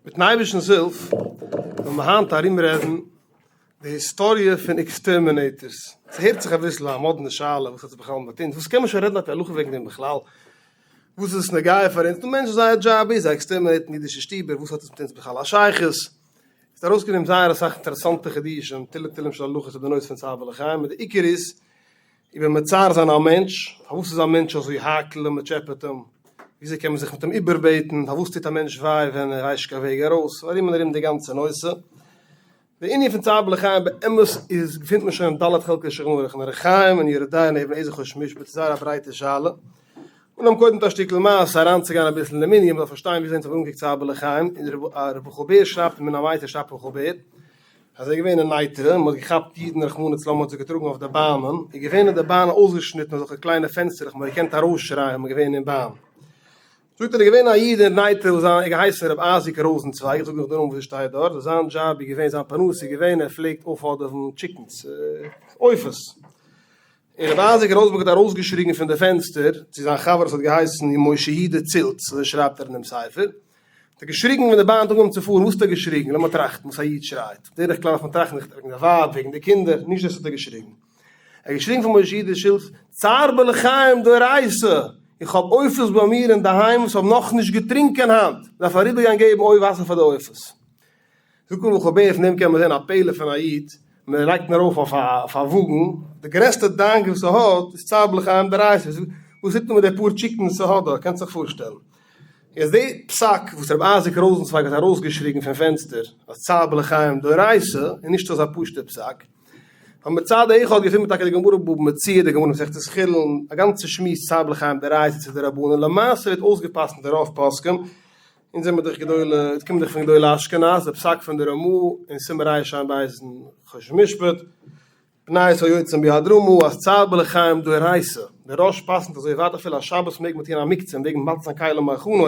מיטן אייבערשטנ'ס הילף וועלן מיר היינט ארומרעדן די היסטאריע פון exterminators. ס'הערט זיך אביסל א מאדנע שאלה, וואס האט עס בכלל מיט אונז? וואס קען מען שוין רעדן על פי הלכה וועגן דעם בכלל? וואס איז עס נוגע פאר אונז? דא מענטשן זייער דזשאב איז זיי exterminate ן אידישע שטיבער, וואס האט עס מיט אונז בכלל א שייכות? איז ארויסגענומען זייער אסאך אינטערעסאנטע חידושים, תילי תילים של הלכות אויף די נושא פון צער בעלי חיים, און די עיקר איז איבער מצער זיין א מענטש, פארוואס איז א מענטש אזוי הייקל און מען טשעפעט אים, וויאזוי קען מען זיך מיט אים איבערבעטן, פארוואס טוט א מענטש וויי ווען ער ווייסט נישט קיין וועג ארויס, ארום און ארום די גאנצע נושא. די ענין פון צער בעלי חיים באמת איז געפינט מען שוין אין ד' חלקי שולחן ערוך אין אורח חיים און יורה דעה און אבן עזר חושן משפט, ס'איז זייער א ברייטע שאלה. אנהייבן קודם מיט א שטיקל מעשה אריינצוגיין אביסל אין דעם ענין, מ'זאל פארשטיין וויאזוי אונז האבן אנגעקוקט צער בעלי חיים, און ר' רחל בער שרייבט אין מן המיצר שרייבט רחל בער, אז ער איז געווען אין נייטרא און מ'האט געכאפט אידן רחמנא לצלן מ'האט זיי געטראגן אויף די באנען, איז געווען אין די באן אויסגעשניטן אזעלכע קליינע פענסטערלעך מ'האט געקענט ארויסשרייען ווען מ'איז געווען אין באן. זאגט ער איז געווען א איד אין נייטרא וואס זיין ער געהייסן ר' אייזיק ראזענצווייג, איך זאג נאך די נאמען וואס עס שטייט דארט, וואס זיין דזשאב איז געווען זיין פרנסה איז געווען ער פלעגט אויפהאדעווען chickens, עופות. און רבי אייזיק ראזנבערג האט ארויסגעשריגן פון די פענסטער צו זיין חבר וואס האט געהייסן משה יהודה צילץ, אזוי שרייבט ער אינעם ספר, האט ער געשריגן ווען די באן האט אנגעהויבן צו פארן, וואס האט ער געשריגן? לאמיר טראכטן וואס א איד שרייט, בדרך כלל דארף מען טראכטן וועגן די ווייב, וועגן די קינדער, נישט דאס האט ער געשריגן, ער האט געשריגן פון משה יהודה שילץ, צער בעלי חיים דאורייתא, איך האב עופות ביי מיר אינדערהיים וואס האבן נאכנישט געטרינקען היינט, מ'דארף אריבערגיין געבן אוי וואסער פאר די עופות. זאגט מען וכו' פון דעם קען מען זען א פלא פון א איד, מען לייגט אים ארויף אויף א וואגן, די גרעסטע דאגה וואס ער האט איז צער בעלי חיים דאורייתא, וואס טוט מען מיט די פאר chickens וואס ער האט דארט, קענסט זיך פארשטעלן. יעצט די פסק וואס רבי אייזיק ראזענצווייג האט ארויסגעשריגן פון פענסטער אז צער בעלי חיים דאורייתא איז נישט אזא פשוט'ער פסק, ווייל מצד אחד געפינט מען טאקע די גמרא בבא מציעא, די גמרא מסכת חולין, א גאנצע שמועס צער בעלי חיים דאורייתא צו דרבנן, למעשה ווערט אויסגעפסקנט אין רוב פוסקים אונז זעמיר דאך גדולי, אונז קומען דאך פון גדולי אשכנז, די פסק פון די רמא אין סימן רע"ב אין חושן משפט, פני ישראל יוצאים ביד רמה, אז צער בעלי חיים דאורייתא, די ראש פסק'נט אזוי ווייט אפילו א שבת מעג מען טוען א מוקצה און מעג מען מבטל זיין כלים מהיכנו,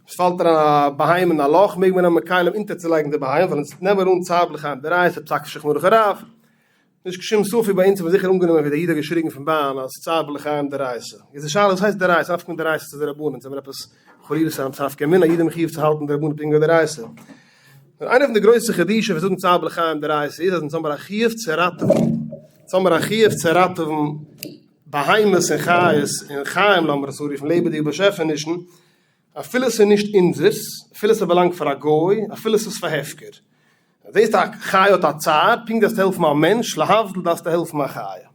עס פאלט אריין א בהמה אין א לאך מעג מען נעמען כלים אונטערצולייגן די בהמה, ווייל אונז נעמען אן צער בעלי חיים דאורייתא פסק שולחן ערוך הרב. נישט קיין שום ספק ביי אונז האט מען זיכער אנגענומען ווי דער איד האט געשריגן פון באן אז צער בעלי חיים דאורייתא. איז די שאלה וואס הייסט דאורייתא? נפקא מינה דאורייתא צו דרבנן? זעמיר עפעס חלילה ס'איז א נפקא מינה? א איד איז מחויב צו האלטן דרבנן פונקט ווי דאורייתא. נאר איינע פון די גרויסע חידושים פון זאגן צער בעלי חיים דאורייתא איז אז אונז האמיר א חיוב צו ראטעווען אונז האמיר א חיוב צו ראטעווען בהמות און חיות און חיים לאמיר עס אנרופן לעבעדיגע באשעפענישן אפילו ס'איז נישט אונזערס, אפילו ס'באלאנגט פאר א גוי, אפילו ס'איז פאר הפקר. זעסט א חיה האט א צער, פונקט דארפסטו העלפן א מענטש, להבדיל דארפסטו העלפן א חיה.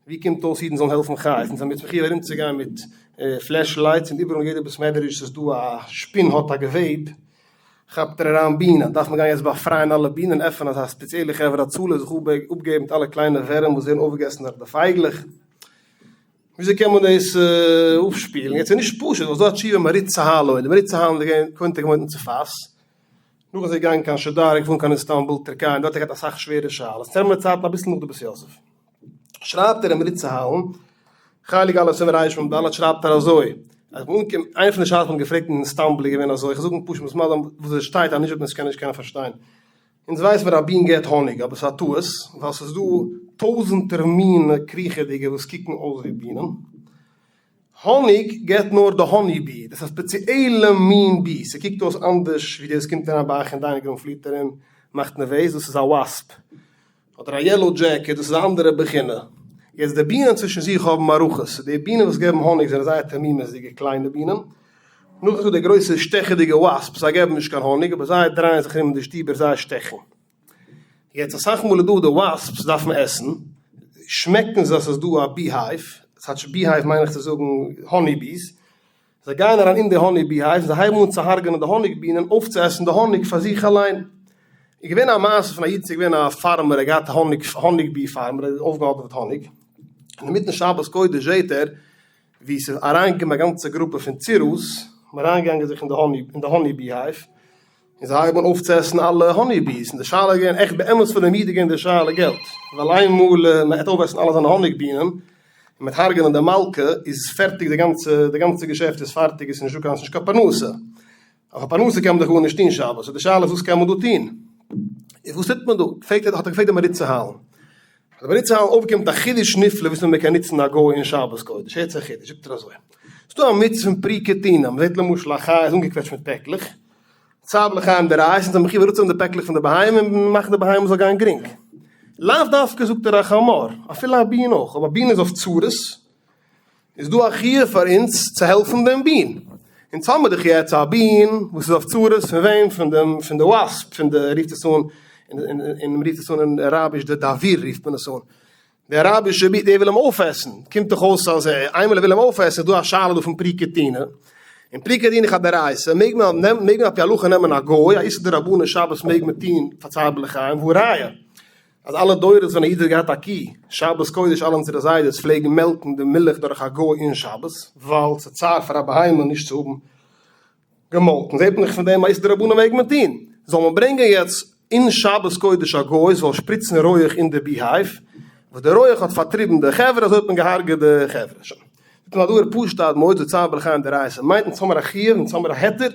ווי קומט אויס אידן זאלן העלפן חיות? אונז זעמיר יעצט מחיוב ארומצוגיין מיט flashlights און איבעראל אין יעדע בית מדרש ס'איז דא א שפין האט א געוועב, כאפט ער אריין בינען, דארף מען גיין יעצט באפרייען אלע בינען, עפענען אזא ספעציעלע חברה הצלה זיך אפגעבן מיט אלע קליינע ווערים וואס ווערן אויפגעגעסן דורך די פייגלעך. וויאזוי קען מען דאס אפשפילן? יעצט איז נישט פשוט, ווייל ס'דא א תשובה מהרי"ט צהלו, און די מהרי"ט צהלו איז געווען קודם האט ער געוואוינט אין צפת, נאכדעם איז ער געגאנגען קיין שדאר, געפארן קיין איסטאנבול, טערקיי, און דארט האט ער געהאט אסאך שווערע שאלות, צען צייטן אביסל נאך די בית יוסף. שרייבט ער אין מהרי"ט צהלו, חלק א' סימן רמ ד, שרייבט ער אזוי, אז מ'איז אנגעקומען, איינע פון די שאלות וואס מ'האט געפרעגט אין איסטאנבול איז געווען אזוי, איך זאג פשוט וואס עס שטייט, אז נישט וועט מען עס קיינער נישט קענען פארשטיין. אונז ווייס מיר א בין געט האניג אבער ס'איז א טעות ווייל ס'איז דא טויזענטער מינע קריכעדיגע וואס קוקן אויס ווי בינען. האניג געט נאר די honey bee, דאס איז א ספעציעלע מין בי, ס'קוקט אויס אנדערש ווי די וואס קומט אריין ביי אייך אין dining room פליט ארום מאכט נערוועז, דאס איז א wasp אדער א yellow jacket דאס איז א אנדערע בחינה. יעצט די בינען צווישן זיך האבן מערכות, די בינען וואס געבן האניג זענען זייער תמימות'דיגע קליינע בינען, נאכדעם איז דא די גרויסע שטעכעדיגע wasps, זיי געבן נישט קיין האניג אבער זיי דרייען זיך ארום אין די שטיבער זיי שטעכן. יעצט אסאך מאל איז דא די wasps דארפן עסן, שמעקן זיי אז ס'איז דא א beehive, ס'טייטש beehive מיין איך צו זאגן honey bees, זיי גייען אריין אין די honey beehive און זיי הייבן אן צו הרג'נען די האניג בינען אויפצועסן די האניג פאר זיך אליין. איז געווען א מעשה פון א איד ס'איז געווען א farmer ער האט געהאט האניג האניג bee farm ער האט אויפגעהאדעוועט האניג, און אינמיטן שבת קודש זעהט ער ווי ס'איז אריינגעקומען א גאנצע גרופע פון צירוס, און אריינגעגאנגען זיך אין די האני אין די honey beehive, און זיי הייבן אן אויפצועסן אלע honey bees, און די שאלה איז געווען, עכט באמת פאר דעם איד איז געווען די שאלה געלט, ווייל איינמאל מען עט אויפעסן אלע זיינע האניג בינען, און מ'עט הרג'נען די מלכה, איז פערטיג די גאנצע די גאנצע געשעפט איז פארטיג, עס איז נישטא קיין ס'נישט קיין פרנסה. אויף א פרנסה קען מען דאך גארנישט טון שבת, סאו די שאלה איז וואס קען מען דא טון? איז וואס טוט מען דא? פרעגט ער, האט ער געפרעגט דעם מהרי"ט צהלן. האט דער מהרי"ט צהלן אויפגעקומען מיט א חידוש נפלא וויאזוי מען קען נוצן א גוי אין שבת קודש, הערטס א חידוש, זאגט ער אזוי, ס'איז דא א מצוה פון פריקה טעינה, מען זעט למשל א חיה איז אנגעקוועטשט מיט פעקלעך, צער בעלי חיים דאורייתא אונז זענען מחויב אראפצונעמען די פעקלעך פון די בהמה און מאכן די בהמה זאל גיין גרינג. לאו דווקא זאגט ער א חמור, אפילו א בין אויך, אויב א בין איז אויף צרות איז דא א חיוב פאר אונז צו העלפן דעם בין. אונז האמיר דאך יעצט א בין וואס איז אויף צרות פון וועם? פון דעם פון די wasp, פון די רופט עס אן און מ'רופט עס אן אין אראביש די דביר רופט מען עס אן, די אראבישע בי ד וויל אים אויפעסן, קומט דאך אויס אז איינמאל ער וויל אים אויפעסן איז דא א שאלה דא פון פריקה טעינה, און פריקה טעינה איז א דאורייתא, מעג מען מעג מען על פי הלכה נעמען א גוי, א איסור דרבנן שבת מעג מען טוהן פאר צער בעלי חיים, והא ראיה אז אלע דורות ווען א איד האט געהאט א קי שבת קודש אלע אונזערע זיידעס פלעגן מעלקן די מילך דורך א גוי אין שבת, ווייל ס'איז צער פאר א בהמה נישט צו האבן געמאלקן, זעט מען דאך פון דעם אז איסור דרבנן מעג מען טון, זאל מען ברענגען יעצט אין שבת קודש א גוי זאל שפריצן רויעך אין די beehive, וואס די רויעך האט פארטריבן די חברה, אזוי האט מען געהארגעט די חברה. שוין. זאגט מען א דבר פשוט עד מאוד צער בעלי חיים דאורייתא מיינט אונז האמער א חיוב אונז האמער א היתר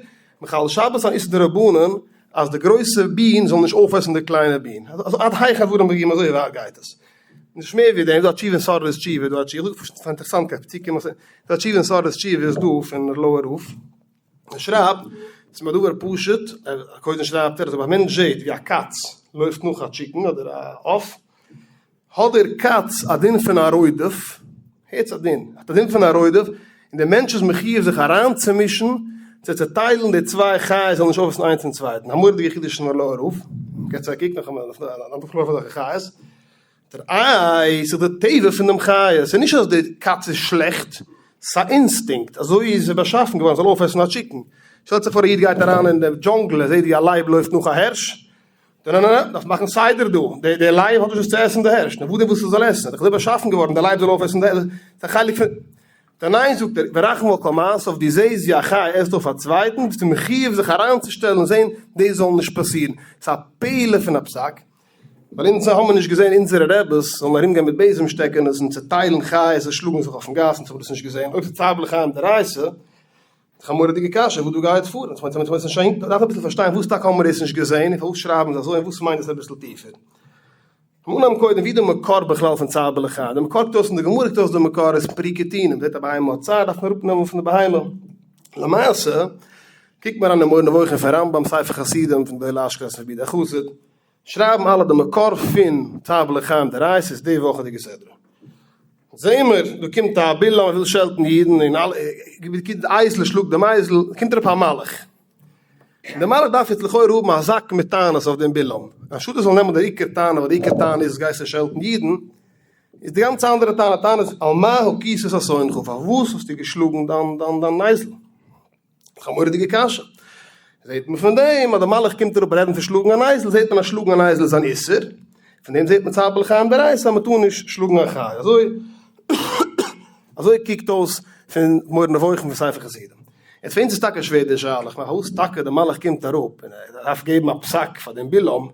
מחלל שבת זיין איסור דרבנן אז די גרויסע בין זאל נישט אויפעסן די קליינע בין, עד היכן הדברים מגיעים אזוי ווייט גייט עס. נישט מער ווי דעם, דא א תשובה אין סארער'ס תשובה, דא א תשובה, איך זאג פשוט פאר אינטערעסאנטקייט, צוקומען אויף, דא א תשובה אין סארער'ס תשובה איז דא פון ערלויער רב, ער שרייבט, ס'איז מיר א דבר פשוט, קודם שרייבט ער אז אויב א מענטש זעט ווי א קאץ לויפט נאך א chicken אדער א עוף, האט דער קאץ א דין פון א רודף, הערטס א דין, האט א דין פון א רודף, און דער מענטש איז מחיוב זיך אריינצומישן צו צעטיילן די צוויי חיות זאלן נישט אויפעסן איינס צום צווייטן, א מורא'דיגע חידוש פון ערלויער רב, געטס א קוק נאך נאך אזעלכע חיות, דער איי ס'איז די טבע פון דעם חיה, ס'איז נישט אז די קאץ איז שלעכט, ס'איז א אינסטינקט, אזוי איז ער באשאפן געווארן זאל אויפעסן א chicken, שטעלט זיך פאר א איד גייט אריין אין די jungle ער זעט ווי א לייב לויפט נאך א הערש, נע נע נע, דארף מאכן סדר דא, די די לייב האט נישט וואס צו עסן די הערש, נו וואס דען וואס ער זאל עסן, איז דאך אזוי באשאפן געווארן די לייב זאל אויפעסן די, ס'איז א חלק פון, די ניין זאגט ער, ורחמן על כל מעשיו, דו זעסט ווי א חי עסט אויף א צווייטן, ביסטו מחיוב זיך אריינצושטעלן און זען דאס זאל נישט פאסירן, ס'איז א פלא פון א פסק, ווייל אונז האמיר נישט געזען אונזערע רעבעס זאלן ארום גיין מיט בעזעם שטעקענעס און צעטיילן חיות און שלאגן זיך אויפן גאס, אונז האבן דאס נישט געזען, אויב ס'איז צער בעלי חיים דאורייתא, איז א מורא'דיגע קשיא וואס דא גייט פאר, אונז מוזן שוין דארף אביסל פארשטיין וואס טאקע האבן מיר דאס נישט געזען און פארוואס שרייבן זיי אזוי און וואס מיינט דאס אביסל טיפער. לאמיר אנהייבן קודם ווי די מקור בכלל פון צער בעלי חיים, די מקור קוקט אויס אין די גמרא קוקט אויס די מקור איז פריקה טעינה, מ'זעט א בהמה האט צער דארף מען אראפנעמען פון די בהמה, למעשה קוקט מען אריין אין מורה נבוכים פון רמב ם ספר חסידים פון גדולי אשכנז פון רבי יהודה החסיד, שרייבן אלע די מקור פון צער בעלי חיים דאורייתא איז די וואכעדיגע סדרה. זעהן מיר דא קומט א בלעם ער וויל שעלטן אידן און אלע די אייזל שלאגט דעם אייזל, קומט אראפ א מלאך, און דער מלאך דארף יעצט לכאורה האבן א זאק מיט טענות אויף דעם בלעם, אנשטאט ער זאל נעמען דער עיקר טענה ווייל די עיקר טענה איז גייסטו שעלטן אידן, איז די גאנצע אנדערע טענה, טענה איז על מה הכית את אתונך, פארוואס האסטו געשלאגן דיין דיין דיין אייזל? א מורא'דיגע קשיא. זעט מען פון דעם אז די מלאך קומט אראפ רעדן פון שלאגן אן אייזל, זעט מען אז שלאגן אן אייזל איז אן איסור, פון דעם זעט מען צער בעלי חיים דאורייתא אז מען טאר נישט שלאגן א חי. אזוי אזוי קוקט אויס פון מורה נבוכים פון ספר חסידים. יעצט פאר אונז איז טאקע שווער די שאלה, כ'מיין פארוואס טאקע די מלאך קומט אראפ און ער דארף געבן א פסק פאר דעם בלעם,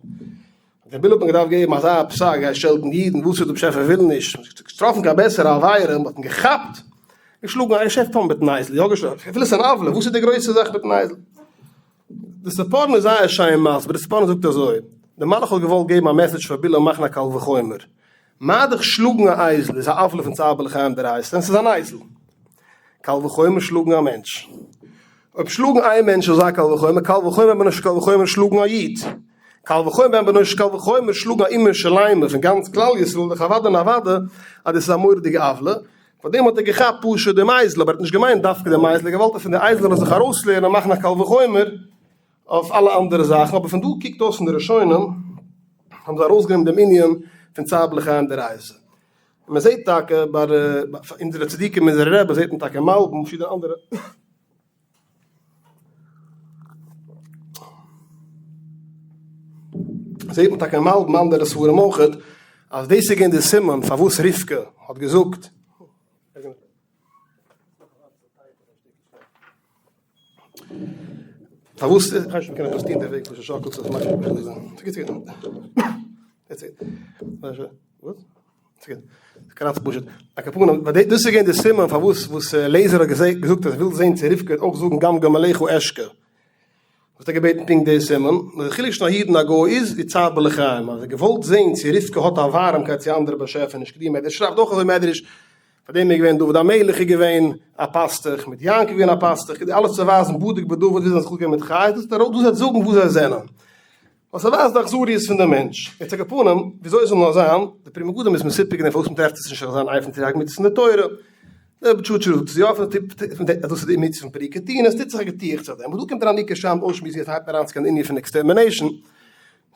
דעם בלעם האט מען געדארפט געבן אזא פסק, גיי שעלטן אידן, וואס איז די באשעפער וויל נישט, מען האט געטראפן קיין בעסערע עבירה, מען האט אים געכאפט, געשלאגן א געשעפט האבן מיטן אייזל, יא געשלאגן, אפילו עס איז אן עוולה, וואס איז די גרויסע זאך מיטן אייזל? די ספורנו איז זייער שיין מסביר, די ספורנו זאגט אזוי, די מלאך האט געוואלט געבן א message פאר בלעם מאכן א קל וחומר, מה דאך שלאגן א אייזל איז א עוולה פון צער בעלי חיים דאורייתא, און ס'איז אן אייזל. קל וחומר שלאגן א מענטש. אויב שלאגן איין מענטש איז א קל וחומר, קל וחומר בנו של קל וחומר שלאגן א איד. קל וחומר בן בנו של קל וחומר שלאגן א אומה שלימה פון גאנץ כלל ישראל, דאך אוודאי און אוודאי אז דאס איז א מורא'דיגע עוולה. פאר דעם האט ער געכאפט פשוט דעם אייזל, אבער ער האט נישט געמיינט דווקא דעם אייזל, ער האט געוואלט אז פון די אייזל זאל ער זיך ארויסלערנען און מאכן א קל וחומר אויף אלע אנדערע זאכן, אבער פון דא קוקט אויס פון די ראשונים האבן זיי ארויסגענומען דעם ענין פון צער בעלי חיים דאורייתא. און מען זעט טאקע ביי אונזערע צדיקים אונזערע רעבעס זעט מען טאקע מלבים פארשידענע אנדערע. זעט מען טאקע אין מלבים אנדערע ספרים אויכעט אז דאס איז געווען די סימן פארוואס רבקה האט געזאגט. פארוואס איך ווייס נישט מ'קען עפעס טון דערוועגן פשוט שאקלט זיך מאכט נישט וואס? קראץ פשוט. על כל פנים, דאס איז געווען די סימן פארוואס וואס אליעזר האט געזאגט אז ער וויל זען צו רבקה וועט אויך זאגן גם גמליך אשקה. האט ער געבעטן פונקט די סימן. די חילוק צווישן א איד און א גוי איז די צער בעלי חיים. אז ער האט געוואלט זען צו רבקה האט א ווארעמקייט צו אנדערע באשעפעניש. כדי מדרש שרייבט אויך אזוי מדרש. פאר דעם איז געווען דוד המלך איז געווען א פאסטוך, מיט יעקב איז געווען א פאסטוך, כדי אלעס צו ווייזן בדוק בדוד ווי זיי זענען זיך אפגעגעבן מיט חיות, דאס וועט זאגן וואס זיי זענען. ווייל ס'ווייזט די אכזריות פון די מענטש. יעצט על כל פנים, וויאזוי עס זאל נאר זיין, די פרי מגדים איז מסופק אין דעם פארוואס מ'טרעפט עס נישט אזא איין פון תרי"ג מצוות אין די תורה. דער בטשוטשער זאגט עס יא פון די אז דאס איז די מצוה פון פריקה טולאה, עס טוט זיך א געטועכץ אויף דעם. אבער דא קומט אריין די עיקר שאנד אויסשמועסן יעצט הייבט מען אריין צו קיין ענין פון extermination.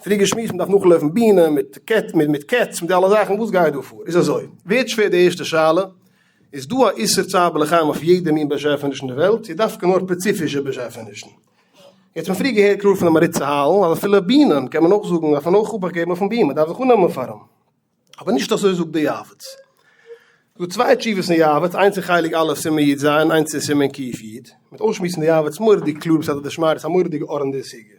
פריער געשמועסט מ'דארף נאכלויפן בינען מיט קעט מיט קעץ מיט די אלע זאכן וואס גייט דא פאר? איז אזוי, ווערט שווער די ערשטע שאלה, איז דא א איסור צער בעלי חיים אויף יעדע מין באשעפעניש אין די וועלט צו דווקא נאר ספעציפישע באשעפענישן? יעצט האט מען פריער געהערט קלאר פונעם מהרי"ט צה"ל אז אפילו בינען קען מען אויך זאגן דארף מען אויך אבאכט געבן אויפן בין, מען דארף זיך אננעמען פאר אים. אבער נישט אזוי זאגט די יעבץ. ס'דא צוויי תשובות אין יעבץ, איינס אין חלק א' סימן י"ז און איינס אין סימן קי"י. מ'וועט אויסשמועסן די יעבץ מורא'דיג קלאר בסייעתא דשמיא, ס'איז א מורא'דיגע אור אין די סוגיא.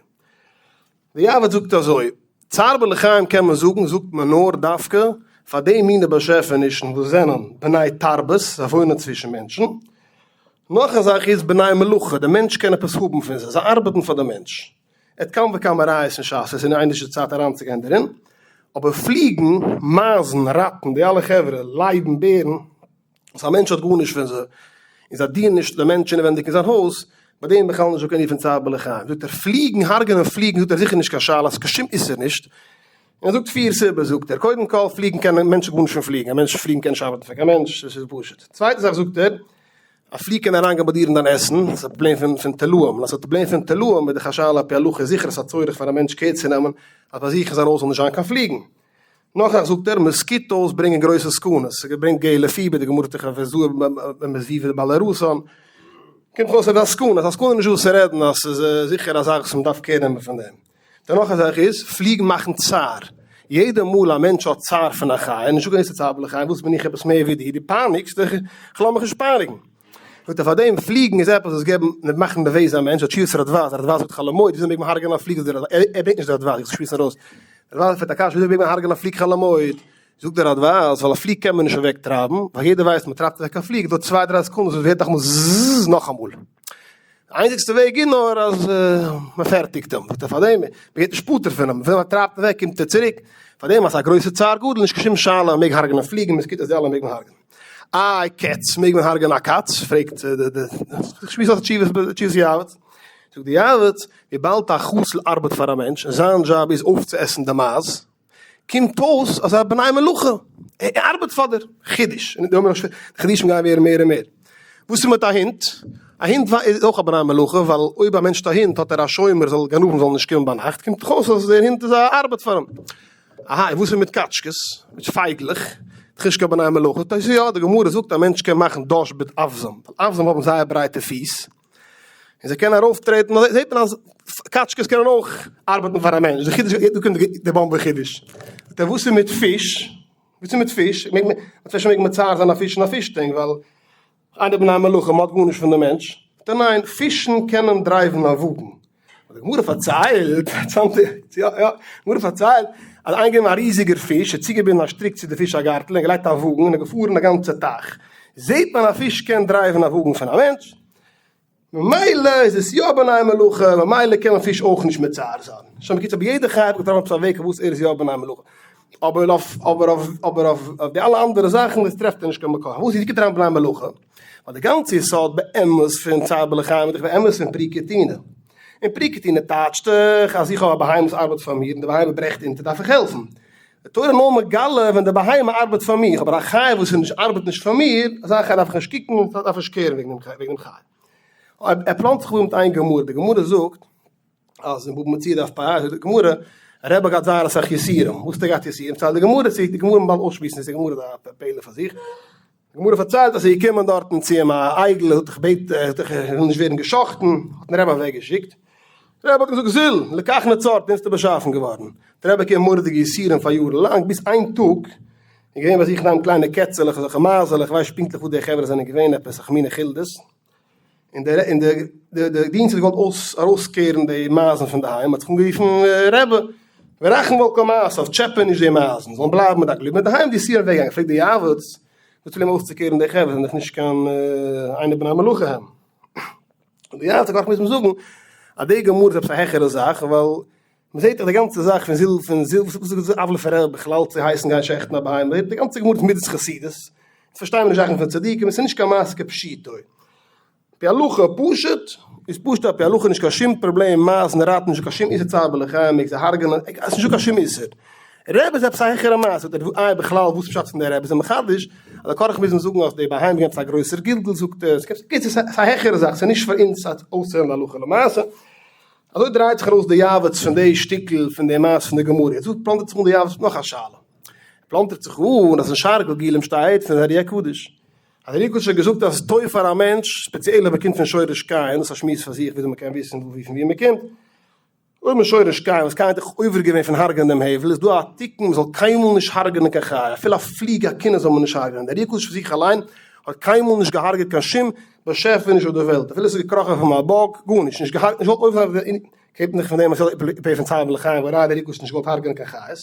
די יעבץ זאגט אזוי, צער בעלי חיים קען מען זאגן, זאגט מען נאר דווקא פאר די מיני באשעפענישן וואס זענען בני תרבות, זיי וואוינען צווישן מענטשן. נאך א זאך איז בני מלאכה, די מענטש קען עפעס האבן פון זיי, זיי ארבעטן פאר די מענטש. ער האט כמה וכמה ראיות אין שס, עס איז נישט די צייט אריינצוגיין דערין, אבער פליגן, מייזן, ראטן, די אלע חברה, לייבן, בערן, וואס א מענטש האט גארנישט פון זיי, און זיי דינען נישט די מענטש אינעווענדיג אין זיין הויז, ביי דעם בכלל נישט דא קיין ענין פון צער בעלי חיים. זאגט ער, פליגן, הרג'נען פליגן, זאגט ער זיכער נישט קיין שאלה, ס'איז קיין שום איסור נישט. און ער זאגט פיר סיבות, זאגט ער, קודם כל, פליגן קען א מענטש גארנישט פון פליגן, א מענטש פליגן קען נישט ארבעטן פאר קיין מענטש, דאס איז פשוט. צווייטע זאך זאגט ער, א פליג קען אריינגיין ביי דיר אין דיין עסן, ס'איז א פראבלעם פון פון תולעים, און אז ס'איז א פראבלעם פון תולעים איז דאך א שאלה על פי הלכה איז זיכער אז ס'איז א צורך פאר א מענטש קער צו נעמען אז ביי זיך אין זיין הויז זאל נישט זיין קיין פליגן. נאך א זאך זאגט ער, mosquitoes ברענגען גרויסע סכנות, ס'ברענגט געלע פיבער, די גמרא זאגט הוי זהיר בזבובי בעלי רסן, קומט אויס אז ס'איז א סכנה, ס'איז א סכנה נישט וואס צו רעדן אז ס'איז זיכער א זאך וואס מ'דארף קער נעמען פון דעם. די נאך א זאך איז, פליגן מאכן צער. יעדע מאל א מענטש האט צער פון א חיה, נישטא קיין איסור צער בעלי חיים, וואס בין איך עפעס מער ווי דיר, דו פייניגסט דיך, איך לאז מיך נישט פייניגן. זאגט ער פארדעם, פליגן איז עפעס וואס געבן, מאכן נערוועז א מענטש, האט תשובת רדב"ז, רדב"ז זאגט חול המועד, וויאזוי מעג מען הרג'ענען א פליג, זאגט דער רדב"ז, ער ברענגט נישט די רדב"ז, איך שמועס ארויס, רדב"ז פרעגט א קשיא, וויאזוי מעג מען הרג'ענען א פליג חול המועד, זאגט דער רדב"ז, ווייל א פליג קען מען נישט אוועק טרייבן, ווייל יעדער ווייסט מען טרייבט אוועק א פליג, דויערט צוויי דריי סעקונדעס עס ווערט נאכאמאל זזזז נאכאמאל. די איינציגסטע וועג איז נאר אז מען פערטיגט אים, זאגט ער פארדעם, מען ווערט נישט פטור פון אים, ווען מען טרייבט אוועק קומט ער צוריק, פארדעם אז ס'איז א גרויסע צער גדול נישט קיין שום שאלה מען מעג הרג'נען פליגן, mosquitoes די אלע מעג מען הרג'נען. איי קעץ, מעג מען הרג'נען א קאץ? פרעגט די שמועס אויס תשובות תשובות יעבץ, זאגט די יעבץ, וויבאלד א חתול ארבעט פאר א מענטש און זיין דזשאב איז אויפצועסן די מייז, קומט אויס אז ער איז בני מלאכה, ער ארבעט פאר דיר, חידוש, און די חידושים גייען ווערן מער און מער. וואס איז מיט א הונט? א הונט איז אויך א בני מלאכה, ווייל אויב א מענטש האט א הונט האט ער א שומר זאל גנבים זאלן נישט קומען ביינאכט, קומט דאך אויס אז דער הונט איז א ארבעט פאר אים. אהא, און וואס איז מיט קאטשקעס? מיט פייגלעך? דאך נישט קיין בני מלאכה. תוס' יא, די גמרא זאגט א מענטש קען מאכן דש מיט אווזים, ווייל אווזים האבן זייער ברייטע פיס, און זיי קענען ארויפטרעטן, אזוי זעט מען אז קאטשקעס קענען אויך ארבעטן פאר א מענטש, די חידוש, דא קומט די באמבע חידוש, זאגט ער וואס איז מיט פיש, וואס איז מיט פיש, מעג מען, אפשר מעג מען מצער זיין א פיש אין א פיש tank, ווייל איינער בני מלאכה, מען האט גארנישט פון די מענטש, זאגט ער ניין, פישן קענען דרייוון א וואגן, די גמרא פארציילט, יא יא, גמרא פארציילט אז איינער גענומען א ריזיגער פיש, האט צוגעבינדן א שטריק צו די פיש א גארטל און געלייגט א וואגן און איז געפארן א גאנצע טייך, זעט מען א פיש קען דרייוון א וואגן פון א מענטש, ממילא איז עס יא בני מלאכה, ממילא קען מען פיש אויך נישט מצער זיין. שוין בקיצור ביי יעדע חיה האט געטראפן עפעס א וועג פארוואס ער איז יא בני מלאכה. אבער אויף אבער אויף אבער אויף די אלע אנדערע זאכן דאס טרעפט ער נישט קיין מקור. פארוואס איז געטראפן בני מלאכה? ווייל די גאנצע יסוד באמת פון צער בעלי חיים איז דאך באמת פון פריקה וטעינה. און פריקה וטעינה טייטשט דאך אז איך האב א בהמה וואס ארבעט פאר מיר און די בהמה ברעכט אונטער דארף איך העלפן. די תורה נאר מגלה ווען די בהמה ארבעט פאר מיך, אבער א חיה וואס איז נישט ארבעט נישט פאר מיר, אזא חיה דארף איך נישט קוקן און דארף נישט קערן וועגן דעם חיה. ער פלאנט זיך אן מיט איין גמרא, די גמרא זאגט אז אין בבא מציעא דף פ ה זאגט די גמרא, רבי האט געהאט זייער אסאך יסורים, וואס האט ער געהאט יסורים? ציילט די גמרא צו, די גמרא מ'באלד אויסשמועסן די גמרא איז א פלא פאר זיך, די גמרא פארציילט אז ס'איז געקומען דארטן צו אים א אייגל, ער האט זיך געבעטן, ער האט זיך, ער וויל נישט ווערן גע'שחט'ן, האט אים רבי אוועק געשיקט, רבי האט געזאגט זיל, לכך נוצרת, ביסטו באשאפן געווארן, דער רבי באקומען מורא'דיגע יסורים פאר יארן לאנג, ביז איין טאג איז געווען ביי זיך אינדערהיים קליינע קעצעלעך, אזעלכע מייזעלעך, איך ווייס נישט פונקטליך וואס די חברה זענען געווען, עפעס אזעלכע מיני חולדות, און דער און דער דער דער דינסט האט געוואלט אויס ארויסקערן די מייזן פון די היים האט זיך אנגערופן רבי ורחם על כל מעשיו טשעפע נישט די מייזן זאלן בלייבן מיט א גליק מיט די היים די יסורים אוועקגעגאנגען פרעגט די יעבץ וואס וויל אים אויסצוקערן די חברה זענען דאך נישט קיין איינער בני מלאכה הם און די יעבץ האט געהאט מוז מען זאגן אז די גמרא איז עפעס א העכערע זאך ווייל מען זעט דאך די גאנצע זאך פון זיל פון זיל וואס איז די עוולה פון רבי בכלל צו הייסן גיין שעכטן א בהמה די גאנצע גמרא איז מידת חסידות. פארשטייען מיר נישט זאכן פון צדיקים, עס איז נישט קיין מעשה כפשוטו. על פי הלכה פשוט, איז פשוט על פי הלכה נישט קיין שום פראבלעם, מייזן ראטן נישט דא קיין שום איסור צער בעלי חיים, מעג זיי הרג'נען, עס איז נישט דא קיין שום איסור. רבי איז עפעס א העכערע מעשה, זאגט ער, איי בכלל וואס פשט פון די רבי איז מחדש, אז די כרך מוז מען זאגן אז די בהמה איז עפעס א גרויסער גלגול זאגט ער, קיצור ס'איז א העכערע זאך, ס'איז נישט פאר אונז אויסצוהערן די הלכה למעשה. אזוי דרייט זיך ארויס די יעבץ פון די שטיקל פון די מעשה פון די גמרא, יעצט פלאנטערט זיך אן די יעבץ מיט נאך א שאלה, פלאנטערט זיך אן אז אין שער גלגולים שטייט פון ארי הקדוש, אז ארי הקדוש האט געזאגט אז עס איז טוב פאר א מענטש, ספעציעל אויב ער קומט פון שורש קין, דאס איז א שמועס פאר זיך וויאזוי מען קען וויסן וואו פון וואו מען קומט, אויב משורש קין וואס קין האט דאך עובר געווען פון הרג'ענען דעם הבל, איז דא א תיקון מען זאל קיינמאל נישט הרג'ענען קיין חיה, אפילו א פליג א כינה זאל מען נישט הרג'ענען, דער ארי הקדוש פון זיך אליין האט קיינמאל נישט געהארגעט קיין שום באשעפעניש אויף דער וועלט, אפילו עס איז געקראכן פון א באג, גארנישט, נישט געהארגעט, נישט געוואלט עובר זיין אויף די, קענט מען זיך פון דעם אז ער פון צער בעלי חיים, והראיה דער ארי הקדוש האט נישט געוואלט הרג'ענען קיין חיות.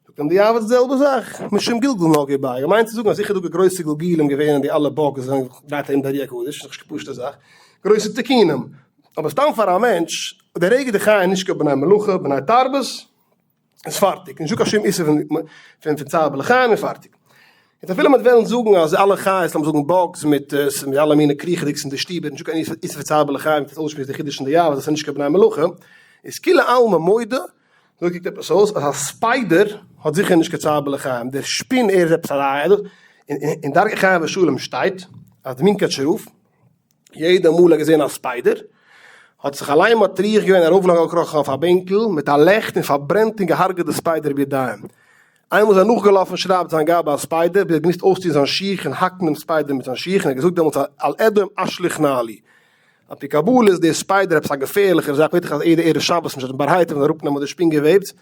זאגט אים די יעבץ די זעלבע זאך, משום גלגול נגעו ביה, ער מיינט צו זאגן אז זיכער דא גרויסע גלגולים געווען אין די אלע באגס וואס זענען גייט ארום די ארי הקדוש, איז נישט קיין פשוטע זאך, גרויסע תיקונים, אבער סתם פאר א מענטש, די רגע די חיה איז נישט קיין בני מלאכה, בני תרבות, איז פארטיג, נישטא קיין שום איסור פון פון צער בעלי חיים און פארטיג. יעצט אפילו מ'וועט וועלן זאגן אז אלע חיות, לאמיר זאגן באגס מיט מיט אלע מיני קריכעדיגס אין די שטיבער, נישטא קיין איסור פון צער בעלי חיים, מ'טוט אויסשמועסן די חידוש אין די יעבץ אז עס איז נישט קיין בני מלאכה, איז כולי עלמא מודה אזוי קוקט עפעס אויס אז א spider האט זיכער נישט קיין צער בעלי חיים, דער שפין ער איז עפעס א ראיה דא, אין דרכי חיים ושלום שטייט אז די מונקאטשער רב יעדע מאל ער האט געזען א spider האט זיך אליין מטריח געווען ארויפגעקראכן אויף א בענקל מיט א לעכט און פארברענט און געהארגעט די spider בידיים, איינמאל איז ער נאכגעלאפן שרייבט זיין גבאי א spider ביז ער האט געמוזט אויסטון זיין שיך און האקן דעם spider מיט זיין שיך און ער האט געזאגט דעמאלטס על אדום אשליך נעלי. על פי קבלה איז דער spider עפעס א געפערליכער זאך, בטח אז יעדע ערב שבת נישט בר הייטב און אראפנעמען די שפין געוועבס,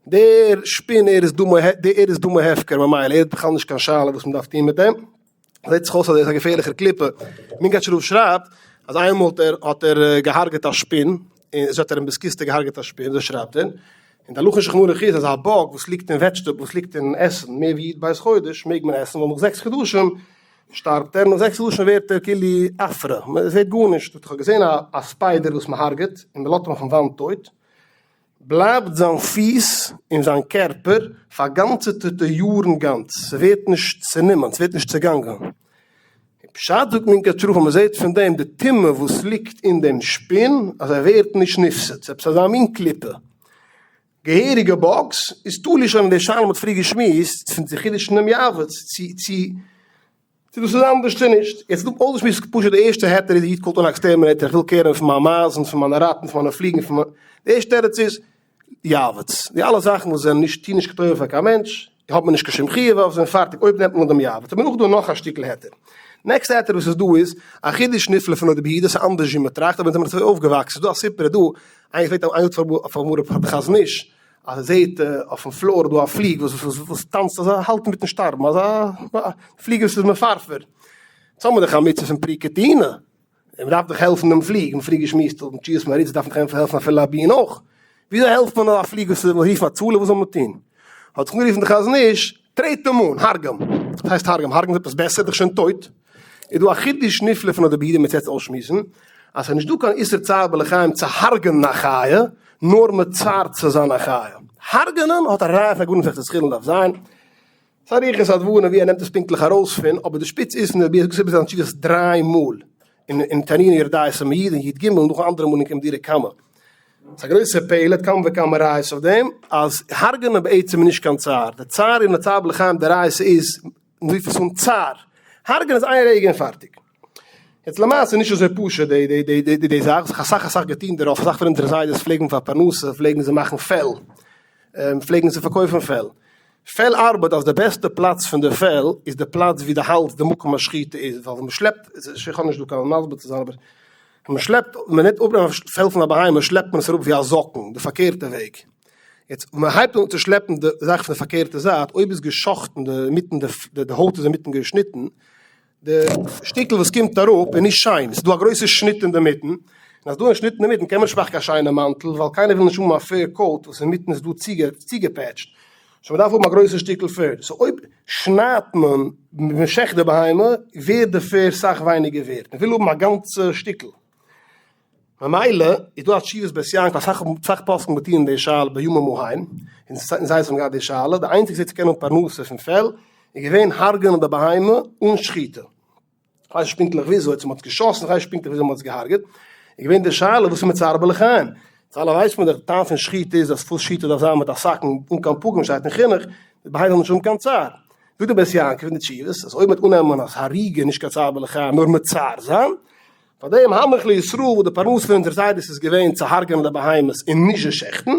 דער שפין ער איז דמו ער איז דמו הפקר ממילא ער האט בכלל נישט קיין שאלה וואס מען דארף טון מיט אים, זעט זיך אויס אז ער איז א געפערליכער קליפה, מונקאטשער רב שרייבט אז איינמאל האט ער האט ער געהארגעט א שפין, און אזוי האט ער אין בית הכסא געהארגעט א שפין, אזוי שרייבט ער, און די הלכה אין שולחן ערוך איז אז א bug וואס ליגט אין vegetable וואס ליגט אין עסן מער ווי י"ב חודש מעג מען עסן ווייל נאך זעקס חדשים שטארבט ער, נאך זעקס חדשים ווערט ער כאילו עפרא, מען זעט גארנישט, איך האב געזען א spider וואס מען הרג'עט און מען לאזט אים אויפן וואנט טויט, בלייבט זיין פיס און זיין קערפער פאר גאנצעטע יארן גאנץ, ס'ווערט נישט צענומען, ס'ווערט נישט צעגאנגען. און פשט זאגט מונקאטשער רב אז מען זעט פון דעם די טומאה וואס ליגט אין דעם שפין אז ער ווערט נישט נפסד, ס'איז עפעס אזא מין קליפה. געהעריגע bugs איז תלוי שוין אין די שאלה מ'האט פריער געשמועסט פון די חידוש פונעם יעבץ צו צו צו דאס איז אנדערש צו נישט. יעצט דא אויסגעשמועסט פשוט די ערשטע היתר איז די איד קאלט אן exterminator איך וויל קערן פון מיין מייזן פון מיינע ראטן פון מיינע פליגן פון מיין די ערשטע תירוץ איז יעבץ די אלע זאכן וואס זענען נישט טוהן נישט קיין טובה פאר קיין מענטש האט מען נישט קיין שום חיוב אויף זיי און פארטיג אויב נעמט מען אן דעם יעבץ אבער נאך דא נאך א שטיקל היתר. נעקסטע היתר וואס איז דא איז א חידוש נפלא פון נודע ביהודה ס'איז אנדערש ווי מ'טראכט אבער אונז זעמיר אזוי אויפגעוואקסן ס'איז דא א סיפור דא איינער פרעגט איינער זאגט פאר מרן פאר חזון איש אז ער זעהט אויפן floor דא א פליג וואס וואס טאנצט אזוי האלט אינמיטן שטארבן אזא פליג וואס איז מפרפר, יעצט האבן מיר דאך א מצוה פון פריקה טעינה, און מ'דארף דאך העלפן דעם פליג, מ'האט פריער געשמועסט אויפן תשובת מהרי"ץ דארף מען דאך העלפן אפילו א בין אויך, וויאזוי העלפט מען א פליג וואס איז מ'רופן הצלה וואס זאל מען טון? האט זיך אנגערופן די חזון איש, טרעט אים אן, הרג'ע אים! וואס הייסט הרג'ע אים? הרג'ן איז עפעס בעסער? דאך שוין טויט! איז דא א חידוש נפלא פון נודע ביהודה מ'וועט יעצט אויסשמועסן, אז ס'איז נישט דא קיין איסור צער בעלי חיים צו הרג'נען א חיה, נאר מצער צו זיין א חיה. הרג'נען האט א ראיה פון א גמרא מסכת חולין דף ז', ס'איז אריכות הדברים ווי ער נעמט עס פונקטליך ארויס פון, אבער די שפיץ איז פון נודע ביהודה, זאגט עס איבער זיין תשובות דריי מאל, אין תנינא יורה דעה סימן י' און י"ג און נאך אנדערע מאל אין כמדורה קמא. ס'איז א גרויסע פלא, כמה וכמה ראיות אויף דעם, אז הרג'נען בעצם איז נישט קיין צער, די צער אין צער בעלי חיים דאורייתא איז מ'רופט עס אן צער. הרג'ענען איז איין רגע און פארטיג. יעצט למעשה איז נישט אזוי פשוט די די די די די זאך, זיך אסאך אסאך געטון דערויף, אסאך פון אונזערע זיידעס פלעגן פאר פרנסה פלעגן זיי מאכן פעל, פלעגן זיי פארקויפן פעל. פעל ארבעט אז די בעסטע פלאץ פון די פעל איז די פלאץ ווי די האלז די מקום השחיטה איז, ווייל ווען מ'שלעפט, איך האב נישט דא קיין מסביר צו זיין אבער ווען מ'שלעפט, ווען מ'נעמט אפ פעל פון א בהמה שלעפט מען עס אראפ ווי א זאקן, די פארקערטע וועג. יעצט ווען מען הייבט אן צו שלעפן די זאך פון די פארקערטע זייט, אויב איז געשאכטן די מיטן די די הויט איז אינמיטן געשניטן, די שטיקל וואס קומט אראפ איז נישט שיין, ס'איז דא א גרויסע שניט אינדערמיטן, און אז דא א שניט אינדערמיטן קען מען נישט מאכן קיין שיינע מאנטל, ווייל קיינער וויל נישט האבן א fur coat וואס אינמיטן איז דא צוגעפעטשט, so מ'דארף האבן א גרויסע שטיקל fur, so אויב שניידט מען, מען שעכט די בהמה, ווערט די fur סאך ווייניגער ווערט, מען וויל האבן א גאנצע שטיקל. ממילא איז דא א תשובת בית יעקב אסאך אסאך פוסקים געטוען די שאלה בימים ההם, און זיי האבן געהאט די שאלה, די איינציגסטע וועג צו קענען האבן פרנסה פון פעל. איז געווען הרג'נען די בהמה אן שחיטה. כ'ווייס נישט פונקטליך וויאזוי, צו מ'האט עס געשאסן, כ'ווייס נישט פונקטליך וויאזוי מ'האט עס געהארגעט, איז געווען די שאלה וואס איז מיט צער בעלי חיים? אונז אלע ווייסט מען דאך די טעם פון שחיטה איז אז פאר שחיטה דארף זיין מיט א סכין אן קיין פגום שטייט אין חינוך, די בהמה זאל נישט האבן קיין צער. זאגט דער בית יעקב אין די תשובות אז אויב מ'וועט אננעמען אז הריגה איז נישט קיין צער בעלי חיים נאר מצער זיין, פאר דעם הנח לישראל וואס די פרנסה פון אונזערע זיידעס איז געווען צו הרג'נען די בהמות און נישט זיי שעכטן,